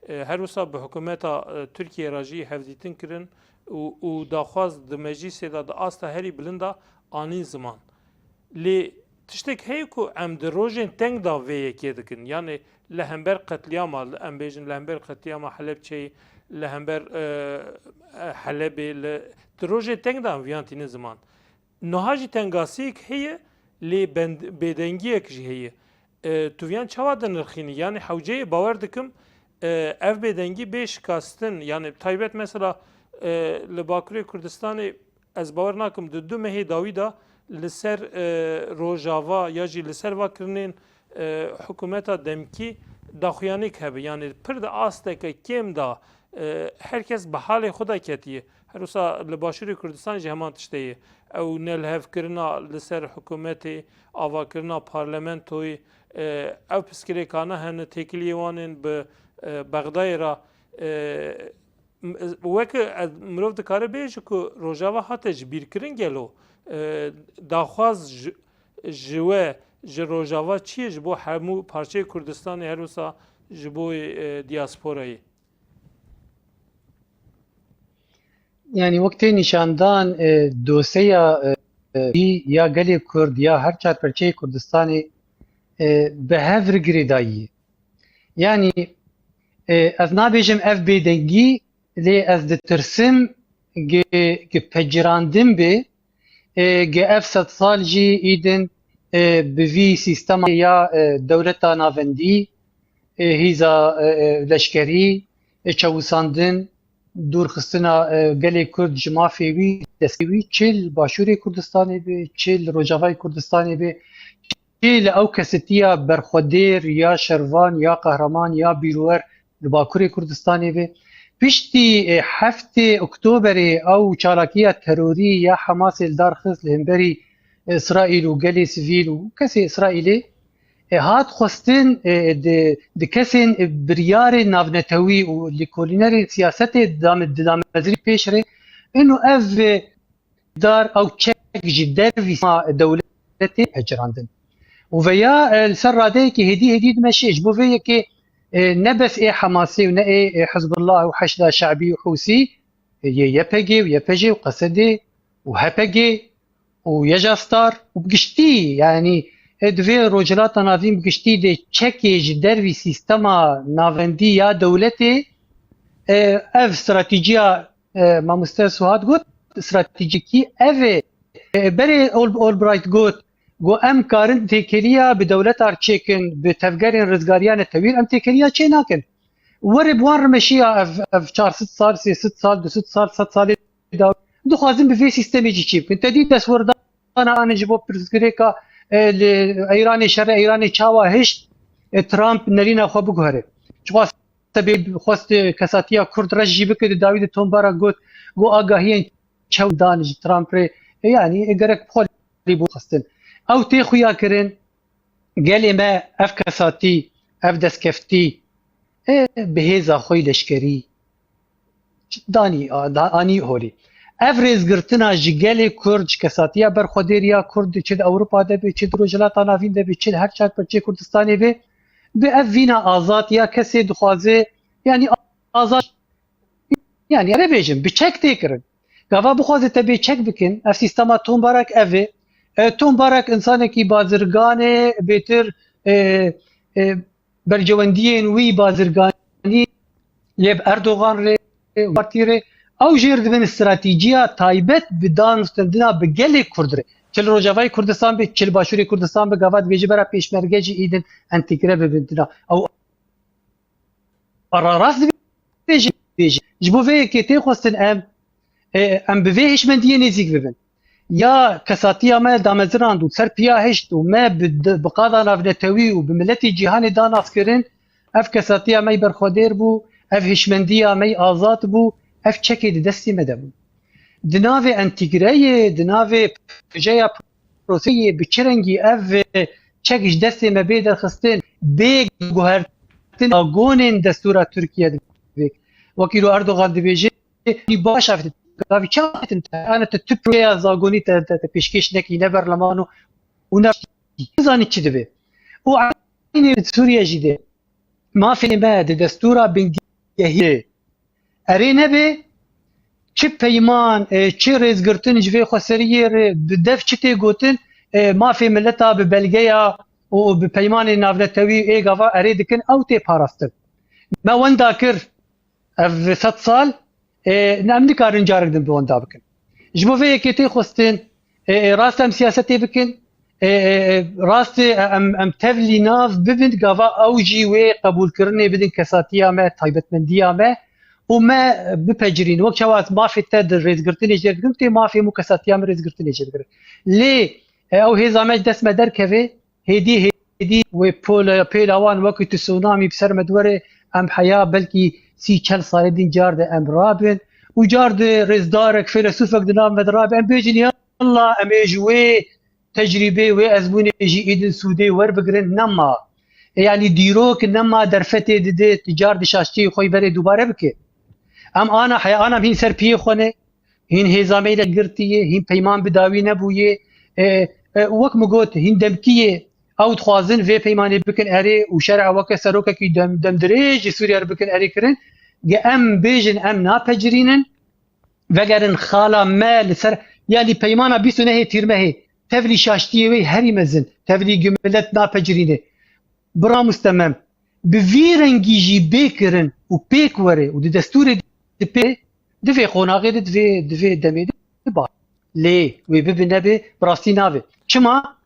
E, her wisa bi hikûmeta, e, Tirkiyê re jî hevdîtin kirin û, û daxwaz di meclîsê de di asta herî bilind de anîn ziman. Lê tiştek heye ku em di rojên teng de vê yekê dikin. Yanî li hember qetliyama, em bêjin li hember qetliyama Helebçeyê, li hember, e, e, Helebê, li, di rojên teng de em viyan tînin ziman. Niha jî tengasiyek heye, lê bend-, bêdengiyek jî heye. E, tu viyan çawa dinirxînî? Yanî hewceyê bawer dikim, e, ev bêdengî bê şikastin, yanî taybet mesela, e, li Bakurê Kurdistanê ez bawer nakim di du mehê dawî de li ser, e, Rojava ya jî li ser va kirinên, e, hikûmeta demkî daxuyanîk hebe. Yanî pir di asteke kêm de, e, her kes bi halê xwe de ketiye. Her wisa li Başûrê Kurdistanê jî heman tişt heye. Ew nelihevkirina li ser hikûmetê, avakirina parlamentoyê, e, ev pirsgirêkane hene têkiliyê wan ên bi, e, Bexdayê re, e, m-, weke ez, mirov dikare bêje ku Rojava hate ji bîr kirin gelo, e, daxwaz ji, ji we, ji Rojava çi ye ji bo hemû parçeyê Kurdistanê, her wisa ji bo, e, diasporayê? Yanî wek tê nîşandan, e, doseya, e, e, ya gelê Kurd ya her çar perçeyê Kurdistanê, e, bi hev re girêdayî ye. Yanî, e, ez nabêjim ev bêdengî, lê ez ditirsim gi, gi pecirandin be, e, gi ev sed sal jî îdin, e, bi vî sîstema ya, e, dewleta navendî, e, hîza, e, e, leşkerî, e, çewisandin, dûrxistina, e, gelê Kurd ji mafê wî, destê wî, çi li Başûrê Kurdistanê be, çi li Rojavayê Kurdistanê be, çi li ew kesetiya berxwedêr ya şervan, ya qehreman, ya bîrwer li Bakurê Kurdistanê be. Piştî, e, heftê Oktoberê ew çalakiya terorî ya Hamasê li dar xist li hemberî Îsraîl û gelê sivîl û kesê Îsraîlê, e, hat xwestin, e, di, di kesên, e, biryarên navnetewî û lêkolînerên siyasetê dame-, di damezrî pêş re, ino ev, e, dar ew çek ji dervî sîstema dewletê pecirandin. Û veya, e, li ser radeyekê hêdî hêdî dimeşê, ji bo vê yekê, e, ne bes ê Hamasê û ne ê, e, Hizbullah û Heşda Şe'bî û Hûsî, e, yê Y P G û Y P J û Qesedê û H P G û YJA Star û bi giştî, yanî, e, di vê Rojhilata Navîn bi giştî de çekê ji dervî sîstema navendî ya dewletê, e, ev stratîjiya, e, mamoste Suhat got, stratîjikî ev e. E, berê Al-, Albright got, got, em karin têkiliya bi dewletar çêkin, bi tevgerên rizgariya netewî em têkiliya çê nakin. Were bi wan rimeşiya ev, ev çar sed sal, sê sed sal, du sed sal, sed salê da dixwazin bi vê sîstemê jî çî bikin. Te dî destwerdana an ji bo pirsgirêka, e, li Îranê, şerê Îranê çawa hişt, e, Trump nerîna xwe biguhere. Çiqas te bê xwest, e, kesatiya Kurd reş jî bike, di dawî de Tom Barak got, got agahiyên çew dan ji Trump re, e, yanî, e, gerek bi xwe lê bû xistin. Ew tê xuya kirin, gelê me ev kesatî, ev destkeftî, e, bi hêza xwe yî leşkerî danî, a, da, anî holî. Ev rêzgirtina ji gelê Kurd, ji kesatiya berxwedêr ya Kurd, çi di Ewropa de be, çi di Rojhilata Navîn de be, çi li her çar perçê Kurdistanê be, bi ev vîna azad ya kesê dixwaze, yanî azad, yanî, erê bêjin, bi çek tê kirin. Gava bixwaze te bê çek bikin, ev sîstema Tom Barak ev e. E, Tom Barak insanekî bazirgan e, bêtir, e, e, bercewendiyên wî bazirganî yê bi Erdogan re, e, partî re. Ew jêr dibin stratîjiya taybet bi danûstendina bi gelê Kurd re. Çi li Rojavayê Kurdistan be, çi li Başûrê Kurdistan be, gava dibêje bera pêşmerge jî îdin entegre bibin dina. Ew Ara rast dibêje, dibêje. Ji bo vê yekê tê xwestin em, e, em bi vê hişmendiyê nêzîk bibin. Ya kesatiya me damezirand û ser piya hişt û me bi, bi qada navnetewî û bi miletê cîhanê da naskirin, ev kesatiya me yî berxwedêr bû, ev hişmendiya me yî azad bû, ev çekê di destê me de bû. Di navê entegreyê, di navê projeya proseyê bi çi rengî ev çek ji destê me bê derxistin, bê guhertin zagonên destûra Tirkiye dibê. Wekî îro Erdogan dibêje, "Baş ev gavî çawa ditin te? Ane te tu projeya zagonî te, te, te pêşkêş nekî, ne berleman û, û ne zanî çi dibe." Û eynî Sûriye jî de mafê me di destûra bingehî erê nebe, çi peyman, e, çi rêzgirtin ji vê xweseriyê re bi dev çi tê gotin, e, mafê mileta bi belgeya û bi peymanê navnetewî ê gava erê dikin, ew tê parastin. Me wenda kir ev sed sal, e, em nikarin carek din bi wenda bikin. Ji bo vê yekê tê xwestin, e, e, rast em siyasetê bikin, e, e, e, rast, e, em, em tevlî nav bibin, gava ew jî wê qebûlkirinê bidin kesatiya me, taybetmendiya me û me bipecirîn. Wek çawa ez mafê te di rêzgirtinê jê digirim, tê mafê min û kesatiya min rêzgirtinê jê digirin. Lê, e, ew hêza me ji dest me derkeve, hêdî hêdî wê pole-, pêla wan wekî tsunamî bi ser me diwere, em heya belkî sî çel salê din car de em rabin û car de rêzdarek, fêlesûfek di nav me de rabe, em bêjin, "Yalla, em ê ji wê tecrîbê, wê ezmûnê jî îdin sûdê werbigirin." Nema. E, yanî dîrok nema derfetê dide, ti car di şaştiyê xwe yî berê dubare bike. Em ana heya, ana em hîn ser piyê xwe ne, hîn hêza me yî girtiye, hîn peyman bi dawî nebûye. E, e, wek min got, hîn demkî ye. Ew dixwazin vê peymanê bikin erê û şer'a weke serokekî dem, demdirêj ji Sûriye re bikin erê kirin. Ge em bêjin, em napecirînin, vegerin xala me li ser, yanî peymana bîst û nehê Tîrmehê, tevlî şaştiyê wê herî mezin, tevlî gi milet napecirîne. Bira Mustemem, bi vî rengî jî bê kirin û pêk were û di destûrê di pê, Di vê qonaxê de, di vê, di vê demê de ba. Lê wê bibe nebe, bi rastî nabe. Çima?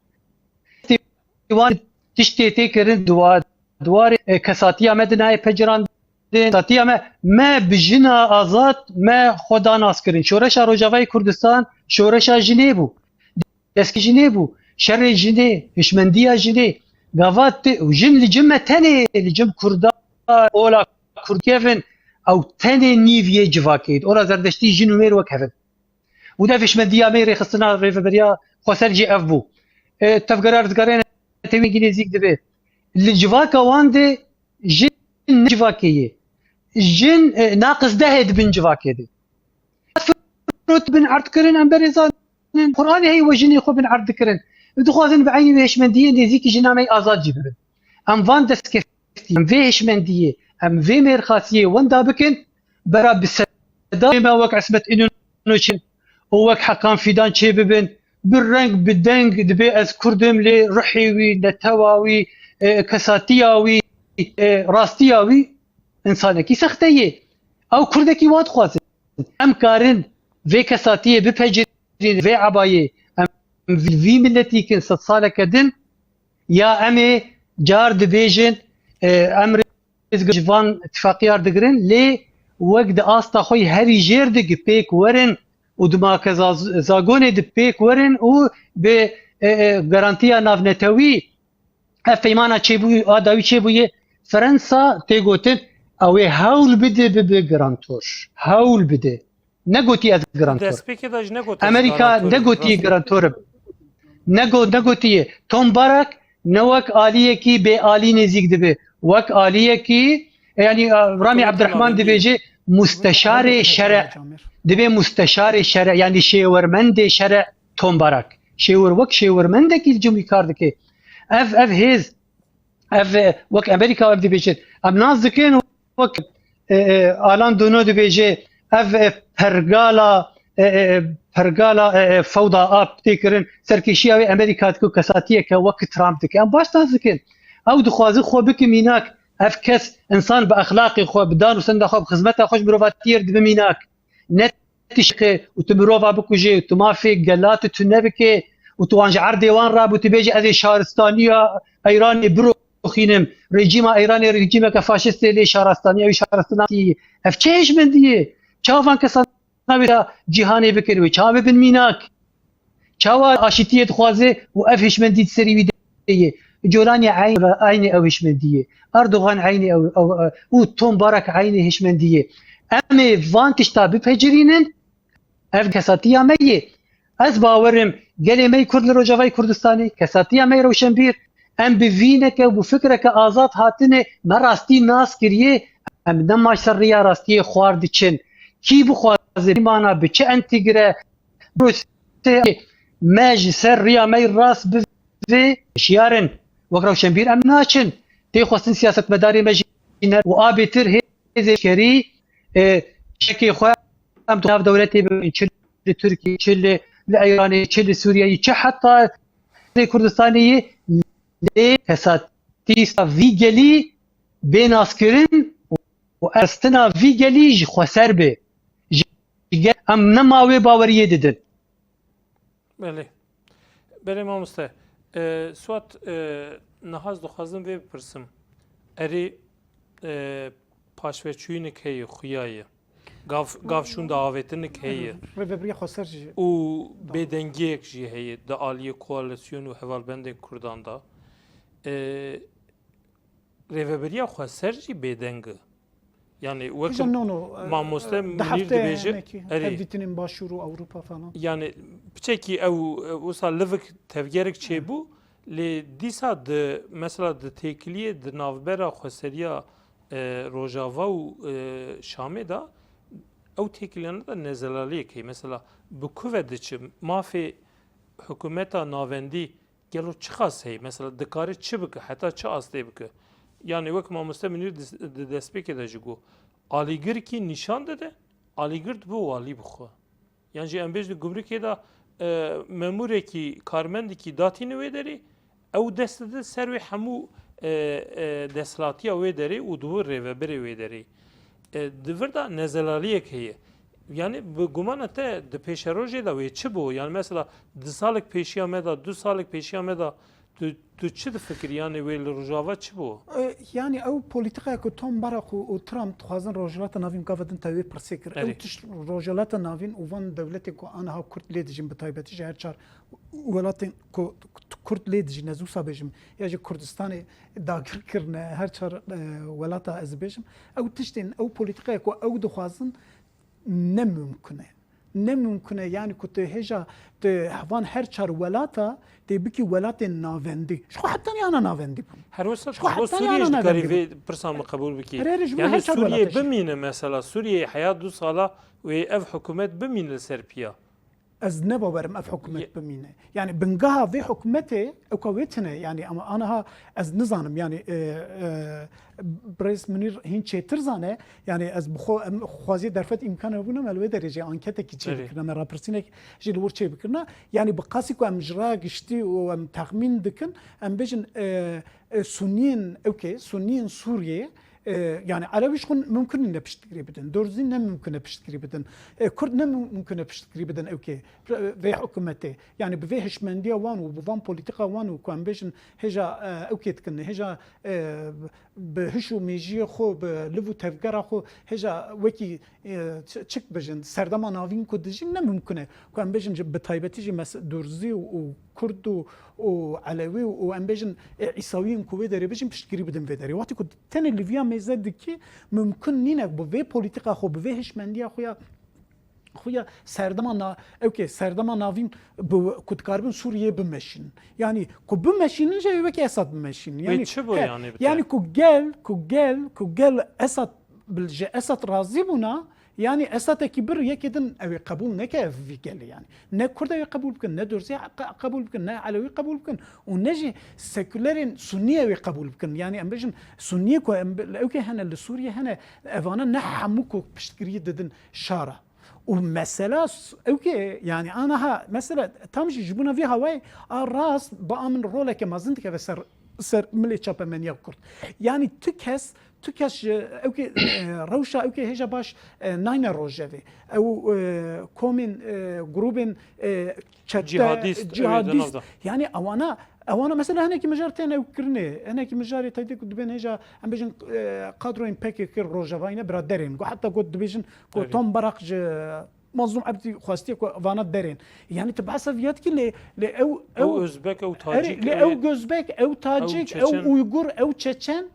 Wan tiştê tê kirin, dua-, duwarê, e, kesatiya me di nayê pecirandin. Kesatiya me, me bi jina azad, me xwe da nas kirin. Şoreşa Rojavayê Kurdistan, şoreşa jinê bû. Destgirê jinê bû. Şerê jinê, hişmendiya jinê. Gava te, jin li cim me tenê, li cim Kurda, ola Kurd kevin, ew tenê nîv yê civakê. Ola Zerdeştî jin û mêr wek hev in. Û dev hişmendiya me yê rêxistina rêveberiya xweser jî ev bû. E, tevgera rizgarê netewî gî nêzîk dibe. Li civaka wan de jin ne civakê ye. Jin, e, naqis dehê di bin civakê de. Firot bin erd kirin, em berê zanin. Qur'anê heye we jinê xwe bin erd dikirin. Û dixwazin bi eynî wê hişmendiyê nêzîkî jina me yê azad jî bibin. Em van destkeftî, em vê hişmendiyê, em vê mêrxasiyê wenda bikin, bera bi sedayê me wek Ismet Înûn çin û wek Heqan Fîdan çê bibin, bi reng, bi deng dibê ez Kurd im, lê ruhê wî, netewa wî, e, kesatiya wî, e, rastiya wî însanekî sexte ye. Ew Kurdekî wa dixwazin. Em karin vê kesatiyê bipecirîn, vê ebayê. Em vî miletî kin sed saleke din, ya em ê car dibêjin, e, em rêzgir ji van tifaqiyar digirin, lê wek di asta xwe yî herî jêr de gi pêk werin û di makeza z-, zagonê di pêk werin û bi, e, e, garantiya navnetewî ev peymana çêbûyî, a dawî çêbûye, Fransa tê gotin, ew ê hewl bide bibe garantor. Hewl bide. Negotî ez garantor im. Destpêkê de jî negotî ez Amerîka garantor im. Negotî garantor im. Nego-, negotiye. Tom Barak ne wek aliyekî bê alî nêzîk dibe. Wek aliyekî, e, yanî, e, Ramî Abdurrahman dibêje musteşarê şere. Dibe musteşarê şere, yanî şêwermendê şere Tom Barak. Şêwer-, wek şêwermendekî li cem wî kar dike. Ev, ev hêz, ev, e, wek Amerîka ev dibêjin. Em nas dikin wek, e, e, Alan Dono dibêje, ev, e, pergala, e, e, e, pergala, e, e, fewda a tê kirin, serkêşiya wê Amerîka dike û kesatiyeke wek Trump dike. Em baş nas dikin. Ew dixwaze xwe bike mînak. Ev kes, însan bi exlaqê xwe, bi dan û senda xwe, bi xizmeta xwe ji mirovatiyê re dibe mînak. Ne tiştê û tu mirova bikujê û tu mafê gelata tu nebikê û tu wan ji erdê wan rabû, tu bêjî, "Ez ê şaristaniya Îranê biroxînim, rejîma Îranê rejîmeke faşist e, lê şaristaniya wî şaristana." Ev çi hişmendî ye? Çavan kesan navê cîhanê bikin wê? Çawa bibin mînak? Çawa aşîtiyê dixwaze û ev hişmendî di serî wî de ye? Colanî eyn-, eynî ew hişmendî ye. Erdogan eynî ew, ew, ew, û Tom Barak eynî hişmendî ye. Em ê van tişta bipecirînin, ev kesatiya me ye. Ez bawer im gelê me yê Kurd li Rojavayê Kurdistanê, kesatiya me yê rewşenbîr, em bi vîneke û bi fikreke azad hatine, me rastî nas kiriye, em nema ji ser rêya rastiyê xwar diçin. Kî bixwaze bimana bi çi entegre, prosesê me ji ser rêya me yê rast bivê, şiyar in. Wek rewşenbîr em naçin. Tê xwestin siyasetmedarê me jî ne û a bêtir hêzê kerî, e, çekê xwe em di nav dewletê bibin, çi li Tirkiyê, çi li, li Îranê, çi li Sûriyeyê, çi heta li Kurdistanê yê, lê kesatî vî gelî bê naskirin û erstina vî gelî ji xweser bê. Ji, ji ge-, em nema wê baweriyê didin. Belê. Belê mamoste. E, Suat, e, niha ez dixwazim vê bipirsim. Erê, e, paşveçûyînik heye, xuya ye. Gav, gav şûnda avêtinik heye. Rêveberiya xweser jî. Û bêdengiyek jî heye di aliyê koalîsyon û hevalbendên Kurdan de. E, Rêveberiya xweser jî bêdeng e. Yani wek Hocam, no, no, e, mamoste e, Münîr dibêje, erê. Hevdîtinên Başûr û Ewropa falan. Yani piçekî ew, e, wisa livik tevgerek çêbû, lê dîsa di, mesela di têkiliyê di navbera xweseriya, e, Rojava û, e, Şamê de ew têkiliyane de nezelaliyek heye. Mesela bi ku ve diçe mafê hikûmeta navendî Gelo çiqas heye? Mesela dikare çi bike? Heta çi astê bike? Yani wek mamoste Münîr di, di destpêkê de jî got, alîgirkî nîşan dide, alîgir dibe walî bi xwe. Yan jî em bêjin gumrikê de, e, memûrekî, karmendekî datîne wê derê, ew dest dide ser wê hemû, e, e, desthilatiya wê derê û dibe rêvebirê wê derê. E, di vir de nezelaliyek heye. Yani bi gumana te di pêşerojê de wê çi bû? Yani mesela di salek pêşiya me de, du salek pêşiya me de tu, tu çi difikirî? Yani wê li Rojava çi bû? E, yani ew polîtîkaya ku Tom Barak û, û Trump dixwazin Rojhilata Navîn gava din te wê pirsê kir. Ew Erê. Tişt Rojhilata Navîn û van dewletên ku aniha Kurd lê dijîn, bi taybetî jî her çar welatên ku Kurd lê dijîn, ez wisa bêjim, ya jî Kurdistanê dagir kirine, her çar, e, welata ez bêjim. Ew tiştên, ew polîtîkaya ku ew dixwazin ne mimkun e. Ne mimkun e, yani ku tu hêja tu van her çar welata tê bikî welatên navendî. Ji xwe heta yana navendî bûn. Her wisa Ji xwe ji bo heta Sûriyê yana jî dikarî navendî bûn. Vê pirsa min qebûl bikî. Erê, erê, ji bo Yani her çar Sûriye welata jî. Bimîne mesela, Sûriye heya du sala wê ev hikûmet bimîne li ser piya. Ez ne bawerim ev hikûmet Ye- bimîne. Yani bingeha vê hikûmetê ewka wê tune. Yani ama aniha ez nizanim. Yani, e, e, Birêz Munîr hîn çêtir zane. Yani ez bi xwe em xwaziyê derfet îmkan hebûna me li wê derê jî anketekî çê Erê. Bikirina, me rapirsînek jî li wir çê bikirina. Yani bi qasî ku em ji raya giştî û em texmîn dikin, em bêjin, e, e, Sunniyên, ewkê, Sunniyên Sûriyê, e, yani Elewî ji xwe mimkun nîne piştgirî bidin. Durzî ne mimkun e piştgirî bidin. E, Kurd ne mim-, mimkun e piştgirî bidin ewkê. Vê hikûmetê. Yani bi vê hişmendiya wan û bi van polîtîka wan û ku em bêjin hêja, e, ewkê dikin, hêja, e, bi hiş û mêjiyê xwe, bi liv û tevgera xwe, hêja wekî, e, çi-, çik bijin, serdema navîn ku dijîn ne mimkun e. Ku em bêjin ji, bi taybetî jî mes-, Durzî û, û Kurd û, û Elewî û em bêjin, e, Îsawiyên ku wê derê bijin piştgirî bidin vê derê. Wextê ku tenê li viya mêze dikî, mimkun nîne bi vê polîtîka xwe, bi vê hişmendiya xwe ya, xwe ya serdema na-, ewkê, serdema navîn bi, ku dikaribin Sûriyeyê bimeşînin. Yani ku bimeşînin jî wekî Esad bimeşînin. Wê Yani, çi bû e, yani bi te? Yani ku gel, ku gel, ku gel Esad bil-, ji Esad razî bûna, yani Esadekî bir yekê din ew ê qebûl neke ev vî gelê yani. Ne Kurd ew ê qebûl bikin, ne Durzî qe-, qebûl bikin, ne Elewî qebûl bikin û ne jî sekulerên Sunnî ew ê qebûl bikin. Yani em bêjin Sunniyê ku em bi-, ewkê hene li Sûriyê hene, evana ne hemû ku piştgiriyê didin şara. Û mesela s-, ewkê, yani aniha mesela tam jî ji bona vî hawayê a rast ba min roleke mezin dikeve ser, ser milê çapemeniya Kurd. Yani tu kes, tu kes ji ewkê, e, rewşa ewkê hêja baş, e, nayne rojevê. Ew, e, komên, e, grûbên, e, çete, Cihadîst, ew ê di cihadîst. Nav de. Yani ewana, ewana mesela hinekî mijar tên ew kirinê. Hinekî mijarê teyde ku dibên hêja, em bêjin, e, kadroyên P K K Rojavayî ne bira derên. Ku heta got dibêjin ku Erê. Tom Barak ji Mazlûm Ebdî xwestiye ku vana derên. Yani tu behsa viya dikî lê, lê ew, Ew ew, Özbek, ew Erê, Tacîk, lê ew ew Gözbek, ew Tacîk, ew Çeçen. Uygur, ew Çeçen.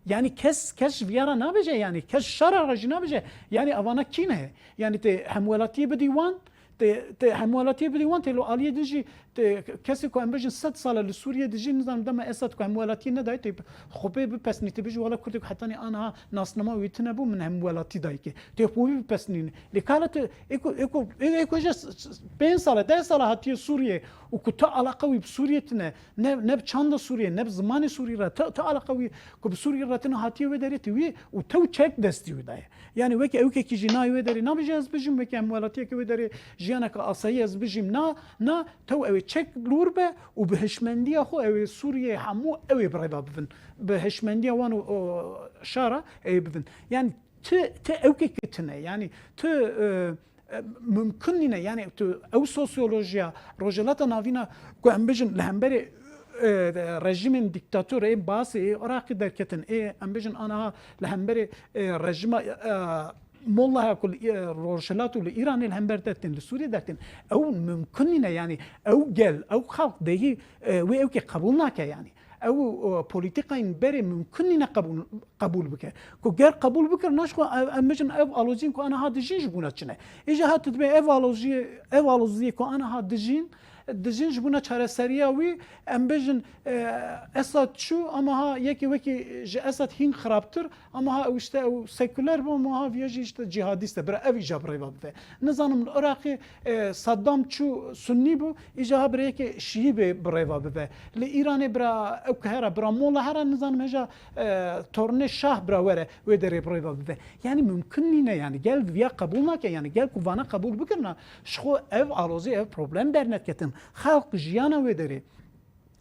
Yani kes, kes ji viya re nabêje, yani kes şara re jî nabêje. Yani evana kî ne? Yani tê hemwelatiyê bidî wan, tê, tê hemwelatiyê bidî wan, tê lo aliyê din jî, tê kesê ku em bêjin sed sal e li Sûriyê dijî, nizanim dema Esad ku hemwelatiyê nedayê, tê xwe pê bipesnî, tê bêjî wela Kurdê ku hetanî aniha nasnama wî tune bû, min hemwelatî dayî kê. Tê xwe wî bipesnînî. Lê kala tu, ê ku, ê ku, ê, ê ku ji s-, s-, pênc sal e, deh sal e hatiye Sûriyê û ku tu alaqa wî bi Sûriyê tune, ne, ne bi çanda Sûriyê, ne bi zimanê Sûrî re, tu, tu alaqa wî ku bi Sûrî re tune hatiye wê derê tu wî û tew çek destî wî daye. Yani wekî ewkekî jî nayê wê derê nabêje ez bijîm, wekî hemwelatiyeke wê derê jiyaneke asayî ez bijîm. Na, na, tew ew ê çek li wir be û bi hişmendiya xwe ew ê Sûriyê hemû ew ê bi rêva bibin. Bi hişmendiya wan û, û şara ê bibin. Yani tu, tu ewkekî tune. Yani tu, e, e, mimkun nîne. Yani tu ew sosyolojiya Rojhilata Navîna ku em bijin li hemberê, e, rejîmên dîktator ê Baasê, ê Iraqê derketin, ê em bijin aniha li hemberê, e, rejîma, e, Mollaya ku li, e, Rojhilat û li Îranê li hember dertên, li Sûriyê dertên. Ew mimkun nîne, yani ew gel, ew xalq dehî, e, wê ewkê qebûl nake yani. Ew, e, polîtîkayên berê mimkun nîne qebûl, qebûl bike. Ku ger qebûl bikir, naşxwe ev, em bijin ev aloziyên ku aniha dijîn ji bona çi ne. Îja ha tu dibê ev aloziyê, ev aloziyê ku aniha dijîn, dijîn ji bona çareseriya wî, em bijin, e, Esad çû, ama ha yekî wekî ji Esad hîn xirabtir, ama ha ew işte ew sekuler bû, ama ha viya jî işte cihadîst e. Bira ev îja bi rêva bibe. Nizanim li Iraqê, e, Saddam çû sunnî bû, îja ha bira yekê şiyî bê bi rêva bibe. Li Îranê bira ew ke hera, bira mola hera, nizanim hêja, e, tornê şah bira were wê derê bi rêva bibe. Yani mimkun nîne, yani gel viya qebûl nake, yani gel ku vana qebûl bikirina, ji xwe ev alozî, ev problem dernediketin. Xelq jiyana wê derê.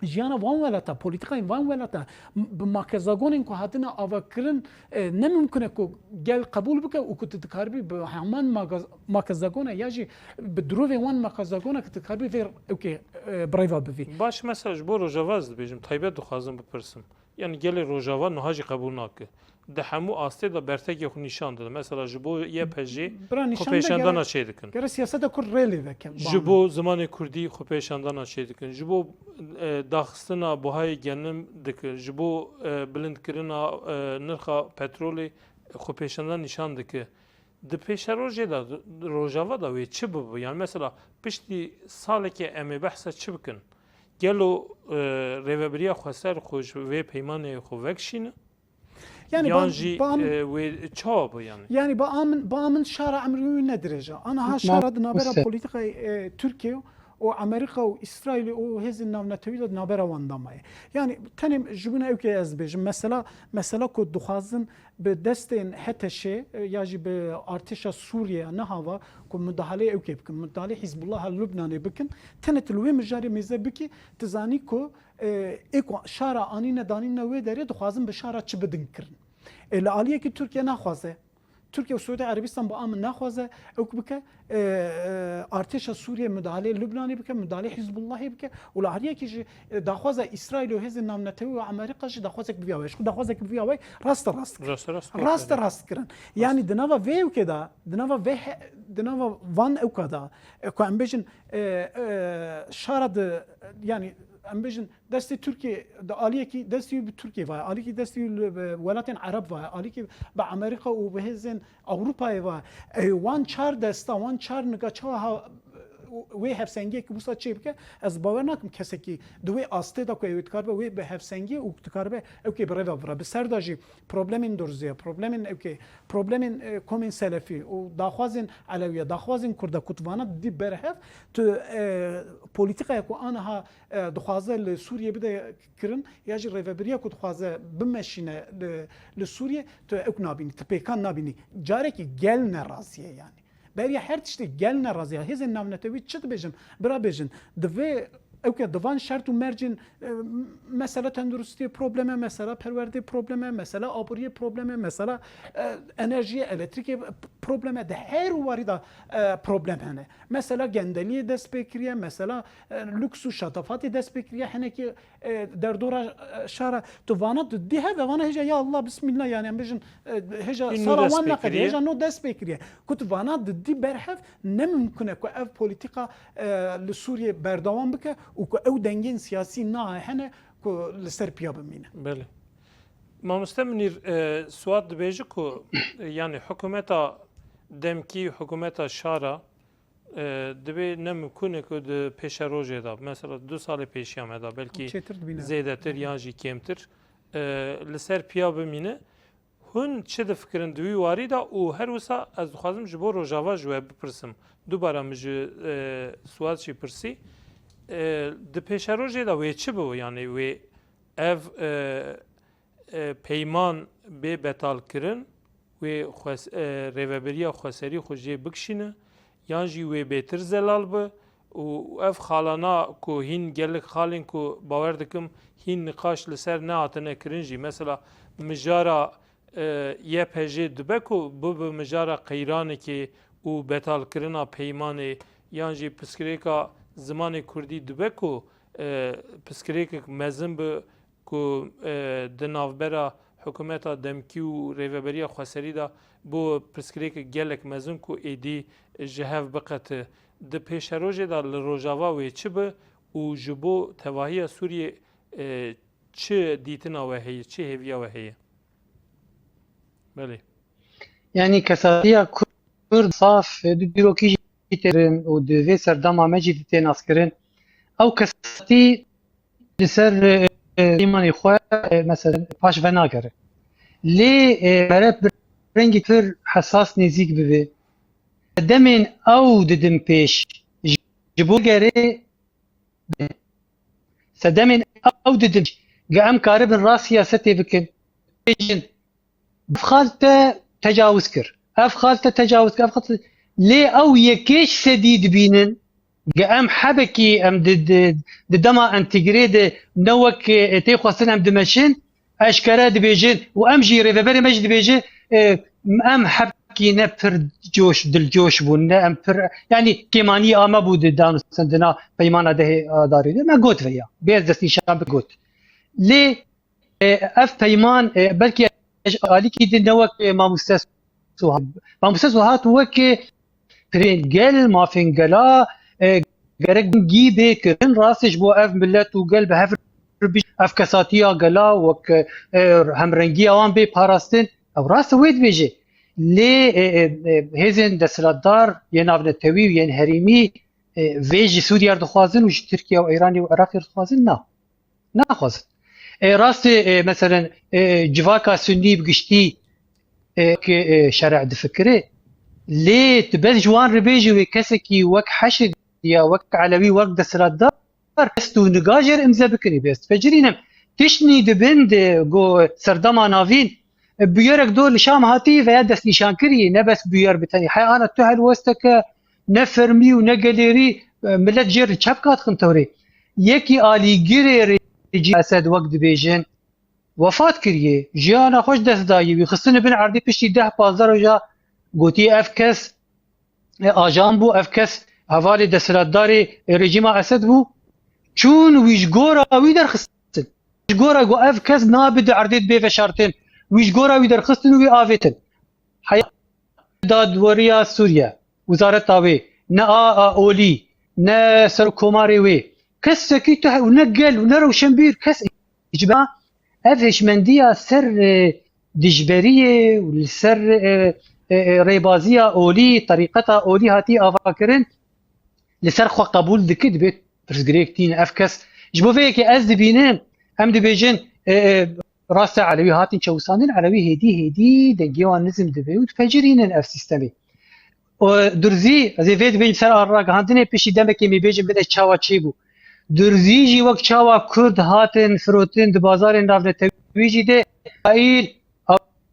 jiyana van welata, polîtîkayên van welata, m-, bi makezagonên ku hatine avakirin, e, ne mimkun e ku gel qebûl bike û ku tu dikaribî bi heman magaz-, makezagona ya jî bi dirovên wan makezagona ku tu dikaribî vê ewkê, e, bi rêva bivî. Baş, mesela ji bo Rojava ez dibêjim, taybet dixwazim bipirsim. Yani gelê Rojava niha jî qebûl nake. Di hemû astê de bertekê xwe nîşan dide. Mesela ji bo Y P G Bira nîşan de xwepêşandana gere-, çêdikin. Gere siyaseta Kurd rê lê veke. Ji bo zimanê Kurdî xwepêşandana çêdikin. Ji bo, e, daxistina buhayê genim dike. Ji bo, e, bilindkirina, e, nirxa petrolê xwepêşandan nîşan dike. Di pêşerojê de, di Rojava de wê çi bibe? Yani mesela piştî salekê em ê behsa çi bikin? Gelo, e, rêvebiriya xweser xwe ji vê peymanê xwe vekişîne? Yani Yan ba-, jî, ba min, e, wê çawa be yani? Yani ba min, ba min şara emrî wî ne dirêj e. Aniha Ma-, şara di navbera Hussein. Polîtîkayê, e, Tirkiye û Amerîka û Îsraîlê û hêzên navnetewî de di navbera wan de maye. Yani tenê ji bo ne ewkê ez dibêjim. Mesela, mesela ku dixwazin bi destên H T Ş, e, ya jî bi artêşa Sûriye niha ve ku mudahaleyê ewkê bikin, mudahaleyê Hizbullaha Lubnanê bikin, tenê tu li wê mijarê mêze bikî, tu zanî ku, e, ê ku şara anîne danîne wê derê dixwazin bi şara çi bidin kirin. E, li aliyekî Tirkiye naxwaze. Tirkiye û Siûdî Erebistan bi amin naxwaze ewk bike, e, e, artêşa Sûriye mudahaleyê Lubnanê bike, mudahaleyê Hizbullahê bike û li aliyekî jî, e, daxwaza Îsraîl û hêzên navnetewî û Amerîka jî daxwazek bi vî awayî. Ji xwe daxwazek bi vî awayî raste rast kirin. Raste rast got, Raste evet. rast kirin. Rast. Yani di nava vê ewkê de, di nava vê he-, di nava van ewka de, e, ku em bêjin, e, e, şara di, yani em bêjin destê Tirkiye, di aliyekî destê wî bi Tirkiye vaye, aliyekî destê wî li, bi welatên Ereb vaye, aliyekî bi Amerîka û bi hêzên Ewropayê vaye. E, wan çar desta, wan çar nika çawa ha, wê hevsengiyekî wisa çê bike, ez bawer nakim kesekî di wê astê de ku ew ê dikaribe, wê bi hevsengiyê û dikaribe ewkê bi rêva bira. Bi ser de jî problemên Durzî ye, problemên ewkê, problemên, e, komên Selefî û daxwazên Elewî ye, daxwazên Kurd e, ku tu vana didî ber hev, tu, e, polîtîkaya ku aniha, e, dixwaze li Sûriyê bide kirin, ya jî rêvebiriya ku dixwaze bimeşîne li, li Sûriyê, tu ewk nabînî, tu pêkan nabînî. Carekî gel nerazî ye yani. Beriya her tiştê gel nerazî ye. Hêzên navnetewî çi dibêjin? Bira bêjin. Divê ewke di van şert û mercên, e, mesela tenduristiyê problem e, mesela perwerdê problem e, mesela aboriyê problem e, mesela, e, enerjiyê, elektrîkê problem e. Di her warî de, e, problem hene. Mesela gendeliyê dest pê kiriye, mesela, e, lûks û şatafatê dest pê kiriye, hinekî, e, derdora, e, şara. Tu vana tu dî heve, vana hêja ya Allah, bismillah, yani em bêjin, e, hêja Hîn nû sara dest wan pê neqediye, kiriye. Hêja nû dest pê kiriye. Ku tu vana tu dî berhev, ne mimkun e ku ev polîtîka, e, li Sûriyê berdewam bike û ku ew dengên siyasî niha hene ku li ser piya bimîne. Belê. Mamoste Munîr, e, Suat dibêje ku, e, yani hikûmeta demkî, hikûmeta şara, e, divê ne mimkûn e ku di pêşerojê de, mesela du salê pêşiya me de, belkî Çêtir dibîne. zêdetir yan jî kêmtir, e, li ser piya bimîne. Hûn çi difikirin di wî warî de û her wisa ez dixwazim ji bo Rojava ji we bipirsim. Dubara min ji, e, Suat jî pirsî. E, di pêşerojê de wê çi bibe? Yani wê ev, e, e, peyman bê betalkirin, wê xwes-, e, rêveberiya xweserî xwe jê bikişîne, yan jî wê bêtir zelal be û ev xalana ku hîn gelek xalên ku bawer dikim hîn niqaş li ser nehatine kirin jî, mesela mijara, e, Y P G dibe ku bibe mijara qeyranekê û betalkirina peymanê, yan jî pirsgirêka zimanê kurdî dibe ku, e, pirsgirêkek mezin bi ku, e, di navbera hikûmeta demkî û rêveberiya xweserî de bû pirsgirêkek gelek mezin ku êdî ji hev biqete. Di pêşerojê de li Rojava wê çi be û ji bo tevahiya Sûriyê, e, çi dîtina we heye, çi hêviya we heye? Belê. Yani kesatiya Kurd saf, e, di dîrokî jî tê kirin û di vê serdema me jî tê naskirin. Ew kesatî li ser, e, e, îmanê xwe, e, mesela paş venagere. Lê, e, mere bi rengî pir hesas nêzîk bibe. Sedemên ew didin pêş. Ji bo gerê sedemên ew didin pêş. Ge em karibin rast siyasetê bikin. Bêjin, ev xal te tecawuz kir. Ev xal te tecawuz kir. Ev xal te, lê ew yekê ji sedî dibînin. Ge em hebekî em di, di, di dema entegrê de ne wek, e, tê xwestin em dimeşin, eşkere dibêjin û em jî rêveberê me jî dibêje, e, em hebkî ne pir coş, dilcoş bûn, ne em pir, yanî kêmanî a me bû di danûstendina peymana dehê Adarê de. Me got veya, bê ez destnîşan bi got. Lê, e, ev peyman, e, belkî ez alîkî din ne wek, e, mamoste Suha-, mamoste Suhat wek, e, pirên gel, mafên gela, e, gerek gî bê kirin. Rastê ji bo ev millet û gel bi hev re bî, ev kesatiya gela wek, e, hemrengiya wan bê parastin. Ew rast e wê dibêje. Lê, e, e, e, hêzên desthilatdar yên navnetewî û yên herêmî, e, vê ji Sûriye re dixwazin û ji Tirkiye û Îranê û Iraqê re dixwazin? Na. Naxwazin. E, rastê, e, meselen, e, civaka Sunnî bi giştî, e, ki, e, şerê difikire. Lê tu bes ji wan re bêjî wê kesekî wek Heşid ya wek Elewî, wek desthilatdar, dest û niga jê re imze bikin, ê bê ez difecirînim. Tiştnî di bin de go serdema navîn, e, bûyerek dor li Şam hatî veya destnîşan kirî, ne bes bûyer bi tenê. Hey ana tu helwesteke ne fermî û ne gelêrî, e, millet jê re çepka dixin tewrê. Yekî alîgirê rejîma Esed wek dibêjin, wefat kiriye, jiyana xwe ji dest dayî, wî xistine bin erdê piştî deh pazdeh roja gotiye ev kes, e, ajan bû, ev kes hevalê desthilatdarê, e, rejîma Esed bû, çûn wî ji gora wî derxistin. Ji gora got ev kes nabe di erdê de bê veşartin, wî ji gora wî derxistin û wî avêtin. Heya dadweriya Sûriye, wezareta wê, ne a, a olî, ne serokkomarê wê, kesekî tu he-, û ne gel û ne rewşenbîr, kes ji ba ev hişmendiya ser, e, dijberiyê û li ser, e, e, e, rêbaziya olî, terîqeta olî hatî avakirin, li ser xwe qebûl dike, dibê pirsgirêk tîne. Ev kes, ji bo vê yekê ez dibînim, em dibêjin, e, e, rast e, Elewî hatin çewisandin, Elewî hêdî hêdî dengê wan nizm dibe û dipecirînin ev sîstemê. Û Durzî, ez ê vê dibêjim ser ragihandinê, piştî demekê em ê bêjin bide çawa çêbû. Durzî jî wek çawa Kurd hatin firotin di bazarên navnetewî jî de, Îsraîl,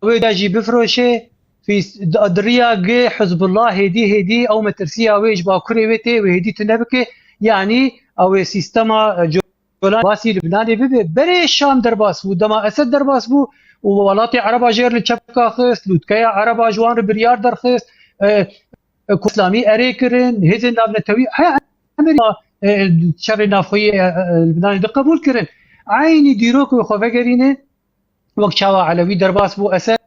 ew ê jî bifiroşe, fîs-, di, di riya gi Hizbullah hêdî hêdî ew metirsiya wê ji Bakurê wê tê, wê hêdî tune bike, yanî ew ê sîstema, e, Golan basî Libnanê bibe. Berê Şam derbas bû, dema Esed derbas bû û welatê Ereba jê re li çepka xist, lûtkeya Ereba ji wan re biryar derxist, e, e, ku Îslamî erê kirin, hêzên navnetewî, he, Amerîka, e, şerê navxweyî, e, e, Libnanê de qebûl kirin. Eynî dîrok wê xwe vegerîne, wek çawa Elewî derbas bû, Esed,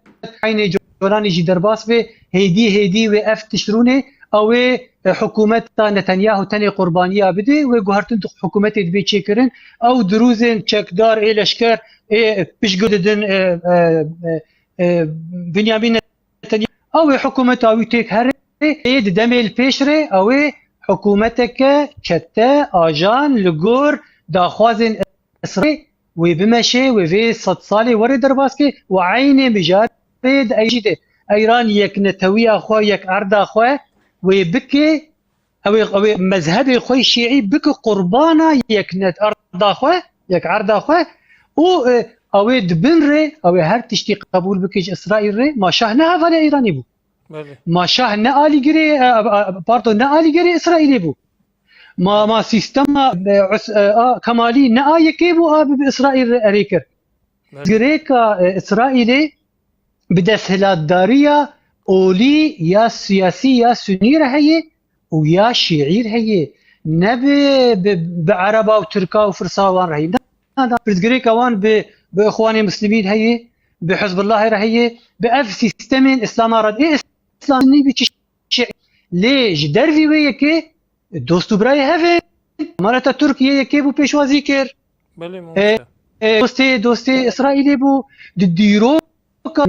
eynê Colanî jî derbas bê, hêdî hêdî wê ev tişt rûnê, ew ê, e, hikûmeta Netanyahu tenê qurbaniya bidê, wê guhertin tu hikûmetê dibê çêkirin, ew dirûzên çekdar ê leşker ê piştgul didin, e, e, e, e, Binyamin Netanyahu, ew ê hikûmeta wî têk herê, ê di demê li pêş re, ew ê hikûmeteke çete, ajan li gor daxwazên Îsraîlê wê bimeşe, wê vê sed salê were derbas ke û eynê mijarê di ey jî de Îran yeknetewiya xwe, yek erda xwe wê bike, ew ê, ew ê mezhebê xwe şîî bike qurbana yeknet erda xwe, yek erda xwe û, e, ew ê di bin re, ew ê her tiştî qebûl bike ji Îsraîl re, ma şah ne hevalê Îranê bû. Belê. Ma şah ne alîgirê, e, e, pardon, ne alîgirê Îsraîlê bû. Ma, ma sîstema, e, Us-, e, a, Kemalî ne a yekê bû a bi, bi Îsraîl re erê kir. Belê. Girêka, e, Îsraîlê bi desthilatdariya olî ya siyasî ya sunî re heye û ya şîî re heye. Ne bi, bi, bi Ereba û Tirka û Firsa wan re heye. Na, na, pirsgirêka wan bi, bi Îxwanê Muslimîn heye, bi Hizbullahê re heye, bi ev sîstemên Îslama re. Ê Îslam nî bi çi şîî. Lê ji dervî wê yekê dost û birayê hev in. Kemal Atatürk yê yekê bû pêşwazî kir. Belê, e, mamoste. E, dostê, dostê Îsraîlê bû. Di dîroka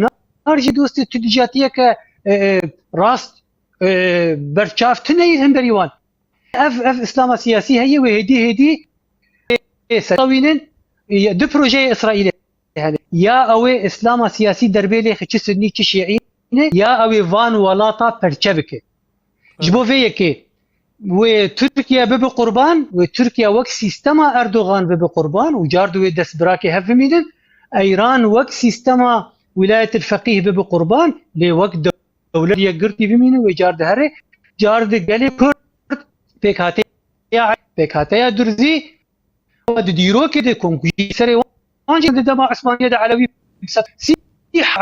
nar jî dostê tu dijatiyeke, e, e, rast, e, berçav tune yê hemberî wan. Ev, ev Îslama siyasî heye wê hêdî hêdî, e, e, ser wînin, e, du projeyê Îsraîlê hene. Ya ew ê Îslama siyasî derbê lê xi çi Sunnî çi Şîî ne, ya ew ê van welata perçe bike. Ji bo vê yekê wê Tirkiye bibe qurban, wê Tirkiye wek sîstema Erdogan bibe qurban û car di wê destbirakê hev bimînin. Îran wek sîstema Wîlayetil Feqîh bibe qurban, lê wek dewlet yekgirtî bimîne, wê car dihere, car di gelê Kurd pêk hatê ya pêkhateya Durzî, di dîrokê de komkujî serê wan jî di dema Osmaniye de Elewî sîh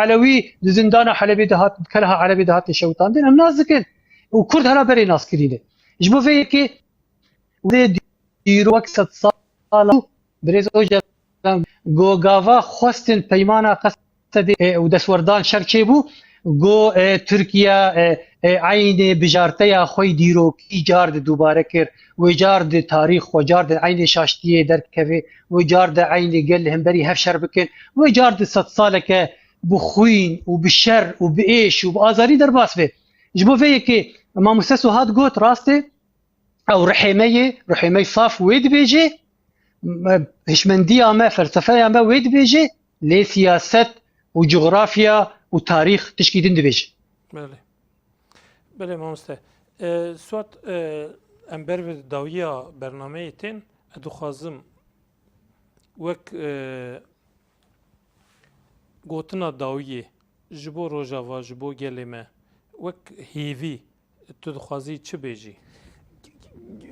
Elewî di zindana Helebê de hat, Kelha Elewê de hate şewitandin, em nas dikin. Û Kurd hela berê nas kirîne. Ji bo vê yekê wê dîrok wek sedsala birêz Ocalan go gava xwestin peymana qesedê, e, û destwerdan şer çêbû, go, e, Tirkiye, e, e, eynê bijarteya xwe yî dîrokî car di dubare kir, wê car di tarîx xwe car di eynê şaştiyê derkeve, wê car di eynê gel li hemberî hev şer bikin, wê car di sedsaleke bi xwîn û bi şer û bi êş û bi azadî derbas be. Ji bo vê yekê mamoste Suhad got, rast e, ew rihê me ye, rihê me saf wê dibêje, me, hişmendiya me, felsefeya me wê dibêje, lê siyaset û cografya û tarîx tişkî din dibêje. Belê. Belê mamoste. E, Suat, e, em ber bi dawiya bernameyê tên, ez dixwazim wek, e, gotina dawiyê ji bo Rojava, ji bo gelê me, wek hêvî tu dixwazî çi bêjî?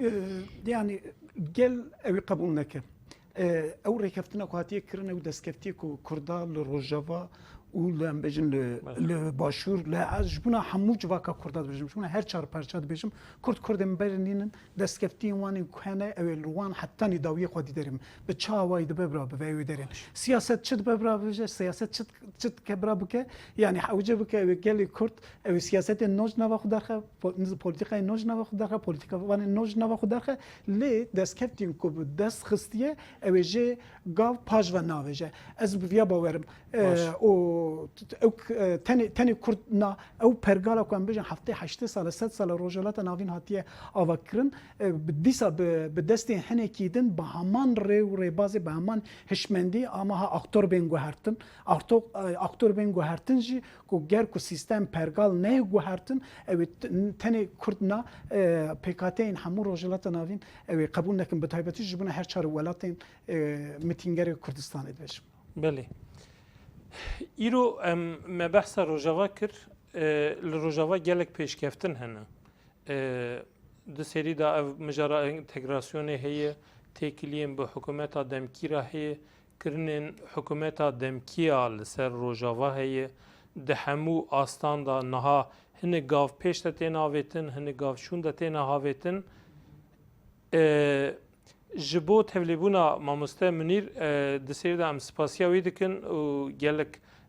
E, yani gel ew ê qebûl neke. E, ew rêkeftina ku hatiye kirin, ew destkeftiyê ku Kurda li Rojava û li, em bêjin li, Başûr, li Başûr, li ez ji bona hemû civaka Kurda dibêjim, ji bona her çar parça dibêjim, Kurd Kurdên berê nînin, destkeftiyên wan ên ku hene, ew ê li wan hetanî dawiyê xwedî derê min. Bi çi awayî dibe bira bive ew ê derê. Baş. Siyaset çi dibe bira bibêje, siyaset çi, çi dike bira bike, yani hewce bike ew ê gelê Kurd, ew ê siyasetên nû ji nava xwe derxe, po-, niz-, polîtîkayên nû ji nava xwe derxe, polîtîkavanên nû ji nava xwe derxe, lê destkeftiyên ku bi dest xistiye, ew ê jê gav paş ve navêje. Ez bi viya bawerim. E, Baş. û t-, t-, ew k-, e, tenê, tenê Kurd na, ew pergala ku em bêjin heftê heştê sal e, sed sal e Rojhilata Navîn hatiye avakirin, e, bi, dîsa bi, bi destên hinekî din, bi heman rê û rêbazê, bi heman hişmendî ama ha aktor bên guhertin. Aktor, e, aktor bên guhertin jî ku ger ku sîstem pergal neyê guhertin, ew ê t-, tenê Kurd na, e, pêkhateyên hemû Rojhilata Navîn ew ê qebûl nekin, bi taybetî ji bona her çar welatên, e, mitîngerê Kurdistanê dibêjim. Belê. Îro em, me behsa Rojava kir, e, li Rojava gelek pêşkeftin hene. E, di serî de ev mijara entegrasyonê heye, têkiliyên bi hikûmeta demkî re heye, kirinên hikûmeta demkî ya li ser Rojava heye, di hemû astan de niha hinek gav pêş de têne avêtin, hinek gav şûn de têne havêtin. E, ji bo tevlîbûna mamoste Munîr, e, di serî de em spasiya wî dikin û gelek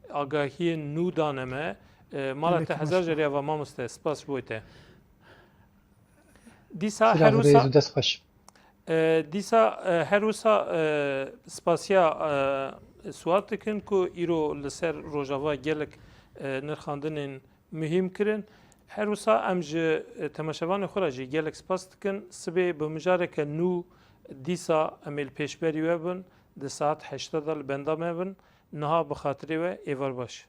agahiyên nû dane me. E, mala te hezar jê re ava mamoste, spas ji bo te. Dîsa her wisa, dest xweş. E, dîsa, e, her wisa, e, spasiya, e, Suat dikin ku îro li ser Rojava gelek, e, nirxandinên muhîm kirin. Her wisa em ji, e, temaşevanê xwe re jî gelek spas dikin. Sibê bi mijareke nû dîsa em ê li pêşberî we bin. Di saet heşta de li benda me bin. Niha bi xatirê we êvar baş.